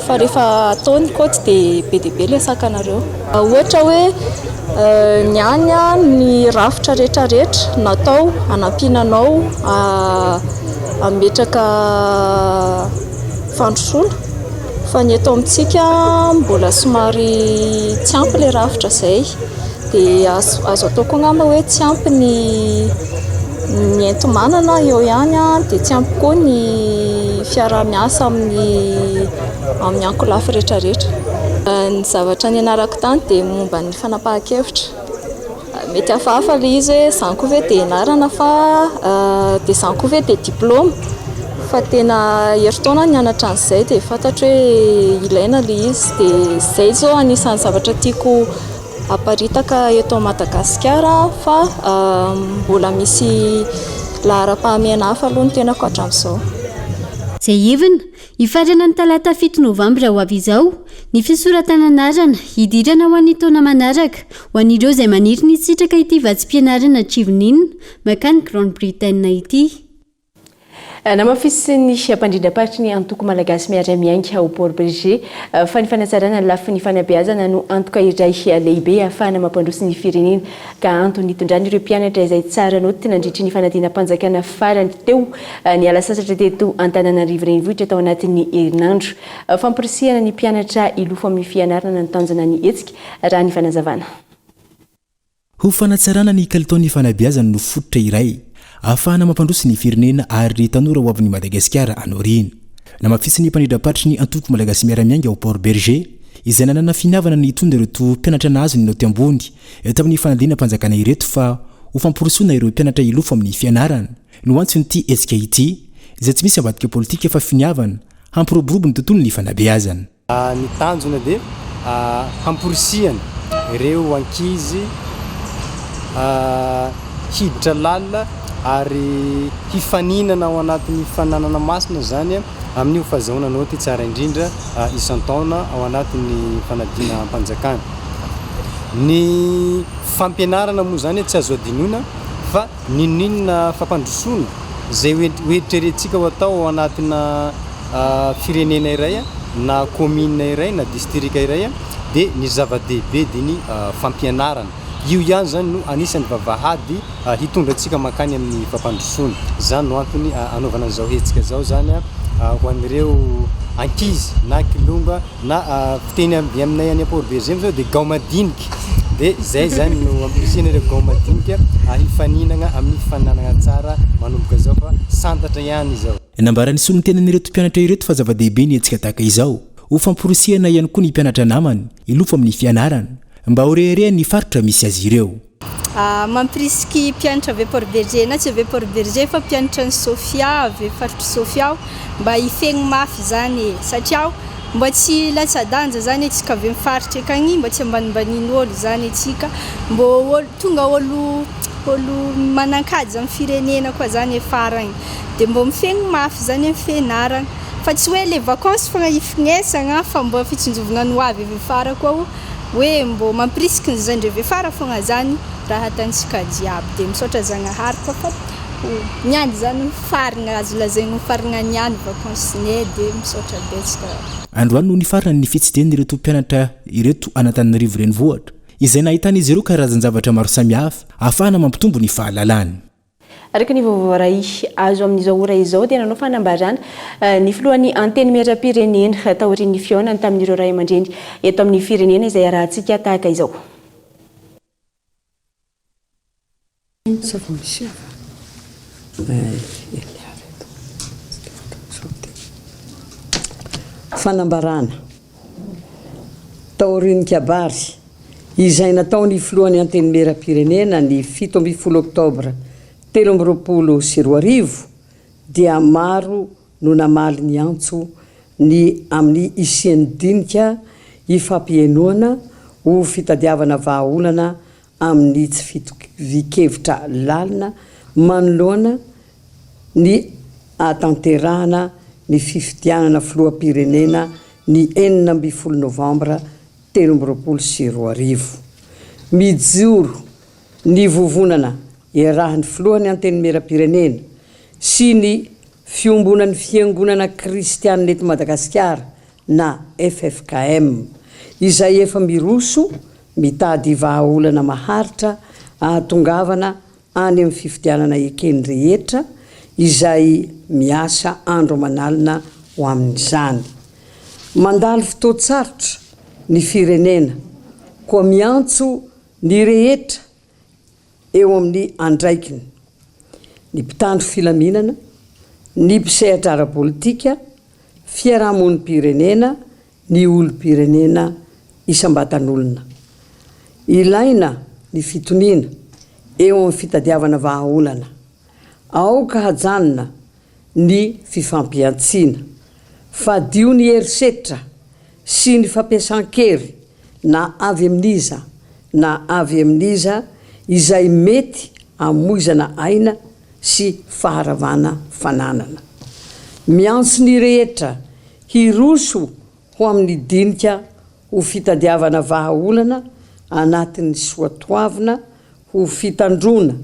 Fa rehefa atao ny kaoty dia be dia be ilay sakana ireo. Ohatra hoe ny any ny rafitra rehetra rehetra natao hanampiana anao hametraka fandrosoana fa ny eto amintsika mbola somary tsy ampy ilay rafitra izay. Dia azo atao koa angamba hoe tsy ampy ny ny enti-manana eo ihany dia tsy ampy koa ny fiaraha-miasa amin'ny amin'ny ankolafy rehetra rehetra. Ny zavatra nianarako tany dia momba ny fanapahan-kevitra. Mety hafahafa ilay izy hoe izany koa ve dia ianarana fa dia izany koa ve dia diplaoma. Fa tena herintaona aho nianatra an'izay dia fantatro hoe ilaina ilay izy. Dia izay izao anisan'ny zavatra tiako Aparitaka eto Madagasikara fa mbola misy laharam-pahamehana hafa aloha ny tenako hatramin'izao. Tsiahivina, hifarana ny talata fito novambra ho avy izao Ny fisoratana anarana hidirana ho an'ny taona manaraka ho an'ireo izay maniry ny hisitraka ity vatsim-pianarana Chevening mankany Grande-Bretagne ity. Namafisin'ny mpandrindram-paritry ny antoko Malagasy Miara-Miainga ao Port-Bergé fa ny fanatsarana ny lafiny fanabeazana no antoka iray lehibe ahafahana mampandroso ny firenena ka antony nitondrany ireo mpianatra izay tsara naoty nandritry ny fanadinam-panjakana farany teo niala sasatra teto Antananarivo Renivohitra tao anatin'ny herinandro. Famporisihana ny mpianatra hilofo amin'ny fianarana no tanjona ny hetsika, raha ny fanazavana. Ho fanatsarana ny kalitaon'ny fanabeazana no fototra iray ahafahana mampandroso ny firenena ary ny tanora ho avin'i Madagasikara any aoriana. Namafisin'ny mpandrindram-paritry ny antoko Malagasy Miara-Miainga ao Port Bergé, izay nanana finiavana ny hitondra ireto mpianatra nahazo ny naoty ambony tamin'ny fanadinam-panjakana ireto fa ho famporosoana ireo mpianatra hilofo amin'ny fianarana no antson'ity hetsika ity, izay tsy misy ambadika politika fa finiavana Hampiroborobo ny tontolon'ny fanabeazana. Ny tanjona dia hamporisihana ireo ankizy hiditra lalina ary hifaninana ao anatin'ny fifaninanana masina izany amin'io fahazahoana naoty tsara indrindra isan-taona ao anatin'ny fanadinam-panjakana. Ny fampianarana moa izany tsy azo adinoina fa N'inon'inona fampandrosoana izay ho eritreretintsika ho atao ao anatina firenena iray na commune iray na district iray dia ny zava-dehibe dia ny fampianarana. Io ihany izany no anisan'ny vavahady hitondra antsika mankany amin'ny fampandrosoana. Izany no antony anaovana an'izao hetsika izao izany ho an'ireo ankizy na kilonga Na fiteny avy aminay any Port Bergé zao dia gao madinika dia zay zany no ampirisihina ireo gao madinika hifaninana amin'ny fifaninanana tsara manomboka izao fa santatra ihany izao. Nambaran'ny solontenan'ireto mpianatra ireto fa zava-dehibe ny hetsika tahaka izao, ho famporisihana ihany koa ny mpianatra namany hilofo amin'ny fianarana, mba ho reharehan'ny faritra misy azy ireo. Mampirisiky mpianatra avy Port Bergé na tsy avy Port Bergé fa mpianatra any Sofia avy faritry Sofia aho mba hifegny mafy zany e satria aho mba tsy latsa-danja zany antsika avy amin'ny faritra akagny mba tsy ambanimbanin'ôlo zany antsika mbô ôlo tonga ôlo ôlo manan-kaja amin'ny firenena koa zany afara agny de mbô mifegny mafy zany amin'ny fianaragna fa tsy hoe le vacance fogna hifignesagna fa mbô fitsinjovagna ny ho avy avy afara koa o. Hoe mbô mampirisiky ny zandry avy afara fogna zany raha atantsika jiaby de misaotra Zagnahary koa fa ho niany zany mifaragna azo lazaigny ho mifaragna niany vacance nay de misaotra betsaka. Androany no nifarana ny fitsidihan'ireto mpianatra ireto an'Antananarivo Renivohitra, izay nahitan'izy ireo karazan-javatra maro samihafa ahafahana mampitombo ny fahalalany. Araka ny vaovao voaray azo amin'izao ora izao dia nanao fanambarana ny filohan'ny Antenimierampirenena taorian'ny fihaonany tamin'ireo ray aman-dreny eto amin'ny firenena izay arahantsika tahaka izao. Fanambarana taorian'ny kabary izay nataon'ny filohan'ny Antenimierampirenena ny 17 oktobra 2023 dia maro no namaly ny antso ny amin'ny hisian'ny dinika hifampihenoana ho fitadiavana vahaolana amin'ny tsy fitovian-kevitra lalina manoloana ny hahatanterahana ny fifidianana filoham-pirenena ny 16 novambra 2023. Mijoro ny vovonana iarahan'ny filohan'ny Antenimierampirenena sy ny Fiombonan'ny Fiangonana Kristianina eto Madagasikara na ffkm, izay efa miroso mitady vahaolana maharitra ahatongavana any amin'ny fifidianana eken'ny rehetra izay miasa andro aman'alina ho amin'izany. Mandalo fotoan-tsarotra ny firenena, koa miantso ny rehetra eo amin'ny andraikiny, ny mpitandro filaminana, ny mpisehatra ara-politika, fiarahamonim-pirenena, ny olom-pirenena isam-batan'olona. Ilaina ny fitoniana eo amin'ny fitadiavana vahaolana. Aoka hajanona ny fifampihantsiana. Fadio ny herisetra sy ny fampiasan-kery na avy amin'iza na avy amin'iza izay mety hamoizana aina sy faharavana fananana. Miantso ny rehetra hiroso ho amin'ny dinika. ho fitadiavana vahaolana anatin'ny soatoavina ho fitandroana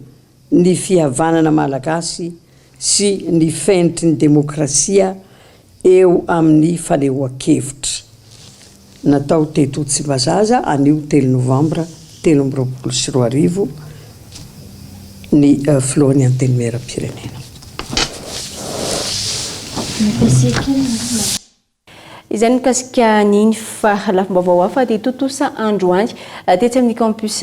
ny fihavanana malagasy sy ny fenitry ny demokrasia eo amin'ny fanehoan-kevitra natao teto Tsimbazaza anio telo novambra 2023 ny filohan'ny Antenimierampirenena. Izay ny mikasika an'iny fa lafim-baovao hafa dia tontosa androany tetsy amin'ny campus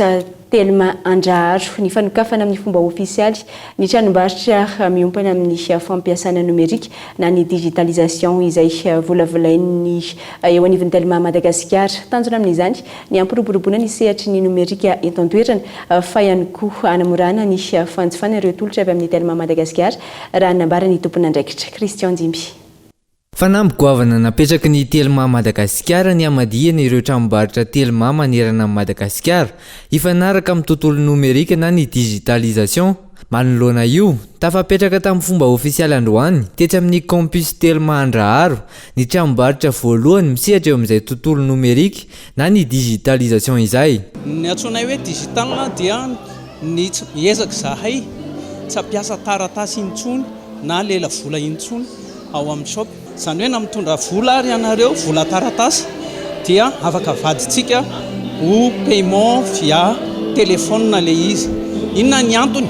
Telma Andraharo ny fanokafana amin'ny fomba ofisialy ny tranombarotra miompana amin'ny fampiasana nomerika na ny digitalisation izay volavolain'ny eo anivon'ny Telma Madagasikara. Tanjona amin'izany ny hampiroboroboana ny sehatry ny nomerika eto an-toerana fa ihany koa hanamorana ny fanjifana ireo tolotra avy amin'ny Telma Madagasikara raha ny nambaran'ny tompon'andraikitra Christian Jimby. Fanamby goavana napetraky ny Telma Madagasikara ny hamadihana ireo tranombarotra Telma manerana an'i Madagasikara hifanaraka amin'ny tontolo nomerika na ny digitalisation. Manoloana io, tafapetraka tamin'ny fomba ofisialy androany, tetsy amin'ny Campus Telma Andraharo, ny tranombarotra voalohany misehatra eo amin'izay tontolo nomerika na ny digitalisation izay. Ny antsoinay hoe digital dia ny tsy miezaka izahay tsy hampiasa taratasy intsony na lela vola intsony ao amin'ny shop. Izany hoe na mitondra vola ary ianareo, vola taratasy, dia afaka avadintsika ho paiement via téléphone ilay izy. Inona ny antony?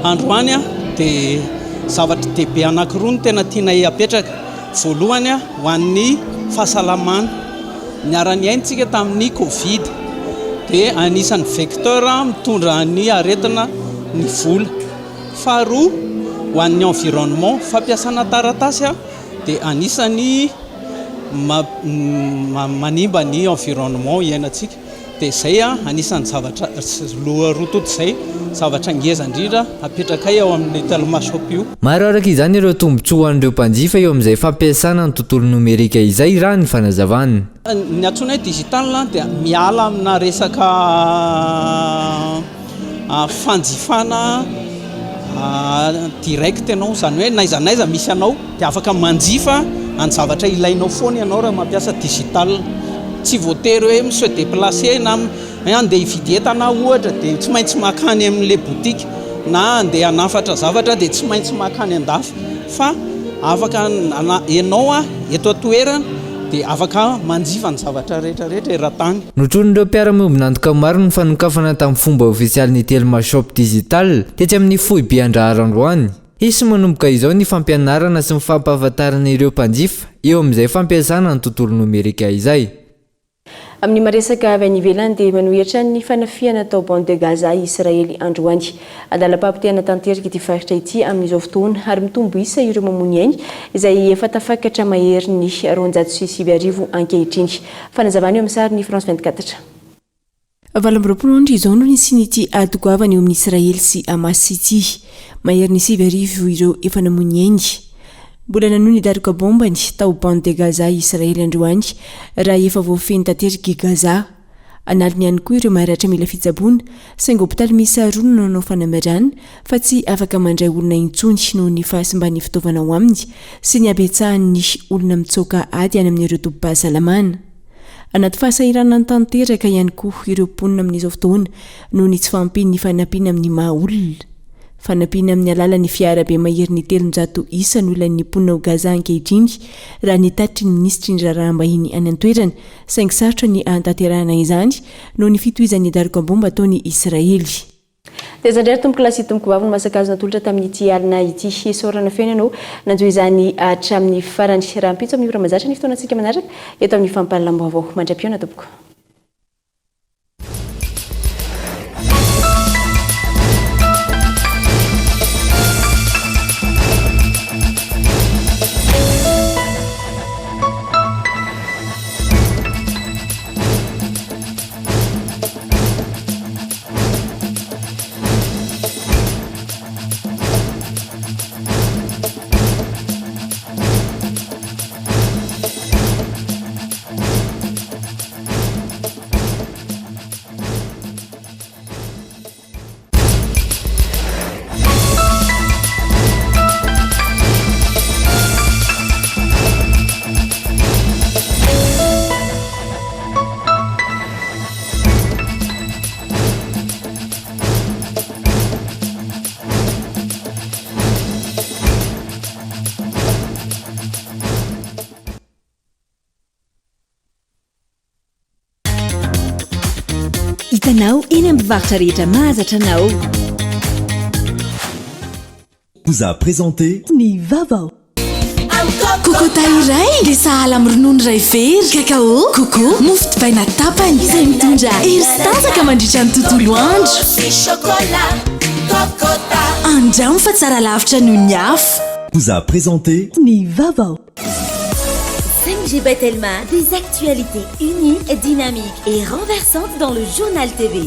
Androany dia zavatra dehibe anankiroa no tena tianay hapetraka. Voalohany ho an'ny fahasalamana. Niara-niaina isika tamin'ny covid dia anisan'ny vecteur mitondra ny aretina ny vola. Faharoa, ho an'ny environnement, fampiasana taratasy dia anisan'ny manimba ny environnement iainantsika. Dia izay anisan'ny zavatra loha roa tonta izay, zavatra ngeza indrindra apetrakay ao amin'ny Telma Shop io. Maro araka izany ireo tombontsoa ho an'ireo mpanjifa eo amin'izay fampiasana ny tontolo nomerika izay raha ny fanazavana. Ny antsoina hoe digital dia miala amina resaka fanjifana direct ianao, izany hoe n'aiza n'aiza misy anao dia afaka manjifa any zavatra ilainao foana ianao raha mampiasa digital. Tsy voatery hoe mi-se déplacer na hoe handeha hividy entana aho ohatra dia tsy maintsy mankany amin'ilay boutique na handeha hanafatra zavatra dia tsy maintsy mankany an-dafy fa afaka ianao eto an-toerana dia afaka manjifa ny zavatra rehetra rehetra eran-tany. Notronin'ireo mpiara-miombon'antoka maro ny fanokafana tamin'ny fomba ofisialy ny Telma Shop Digital tetsy amin'ny foibe Andraharo androany. Hisy manomboka izao ny fampianarana sy ny fampahafantarana ireo mpanjifa eo amin'izay fampiasana ny tontolo nomerika izay. Amin'ny maresaka avy any ivelany dia manohy hatrany ny fanafihana tao Bande de Gaza i Israely androany. Andalam-pahapotehana tanteraka ity faritra ity amin'izao fotoana ary mitombo isa ireo mamono ainy izay efa tafakatra maherin'ny 92 ankehitriny. Fanazavana eo amin'ny sarin'ny France 24. 28 andro izao no nisian'ity ady goavana eo amin'i Israely sy Hamas ity. Maherin'ny 9000 ireo efa namoy ny ainy. Mbola nanohy ny daroka bombany tao Bande de Gaza i Israely androany raha efa voafehy tanteraka i Gaza. An'aliny ihany koa ireo maratra mila fitsaboana, saingy hopitaly miisa roa no nanao fanambarana fa tsy afaka mandray olona intsony noho ny fahasimban'ny fitaovana ao aminy sy ny habetsahan'ny olona mitsoaka ady any amin'ireo tobim-pahasalamana. Anaty fahasahiranana tanteraka ihany koa ireo mponina amin'izao fotoana noho ny tsy fahampian'ny fanampiana amin'ny maha olona. Fanampiana amin'ny alalan'ny fiarabe maherin'ny 300 isa no ilain'ny mponina ao Gaza ankehitriny, raha ny tatitry ny minisitry ny raharaham-bahiny any an-toerana, saingy sarotra ny hahatanterahana izany noho ny fitohizan'ny daroka bomba ataon'i Israely. Dia izay indray ry tompokolahy sy tompokovavy no masaka azo natolotra tamin'ity alina ity. Isaorana feno ianao nanjo izany hatramin'ny farany. Rahampitso amin'ny ora mazatra ny fotoanantsika manaraka eto amin'ny fampahalalam-baovao. Mandra-pihaona tompoko. Hitanao eny amin'ny mpivarotra rehetra mahazatra anao. Vous a présenté. Ny vaovao. Kokota iray dia sahala amin'ny ronono iray vera, cacao, coco, mofo dipaina tapany, izay mitondra hery sy tanjaka mandritra ny tontolo andro. Andramo fa tsara lavitra noho ny hafa. Vous a présenté. Ny vaovao. 5G by Telma, des actualités uniques, dynamiques et renversantes dans le journal TV.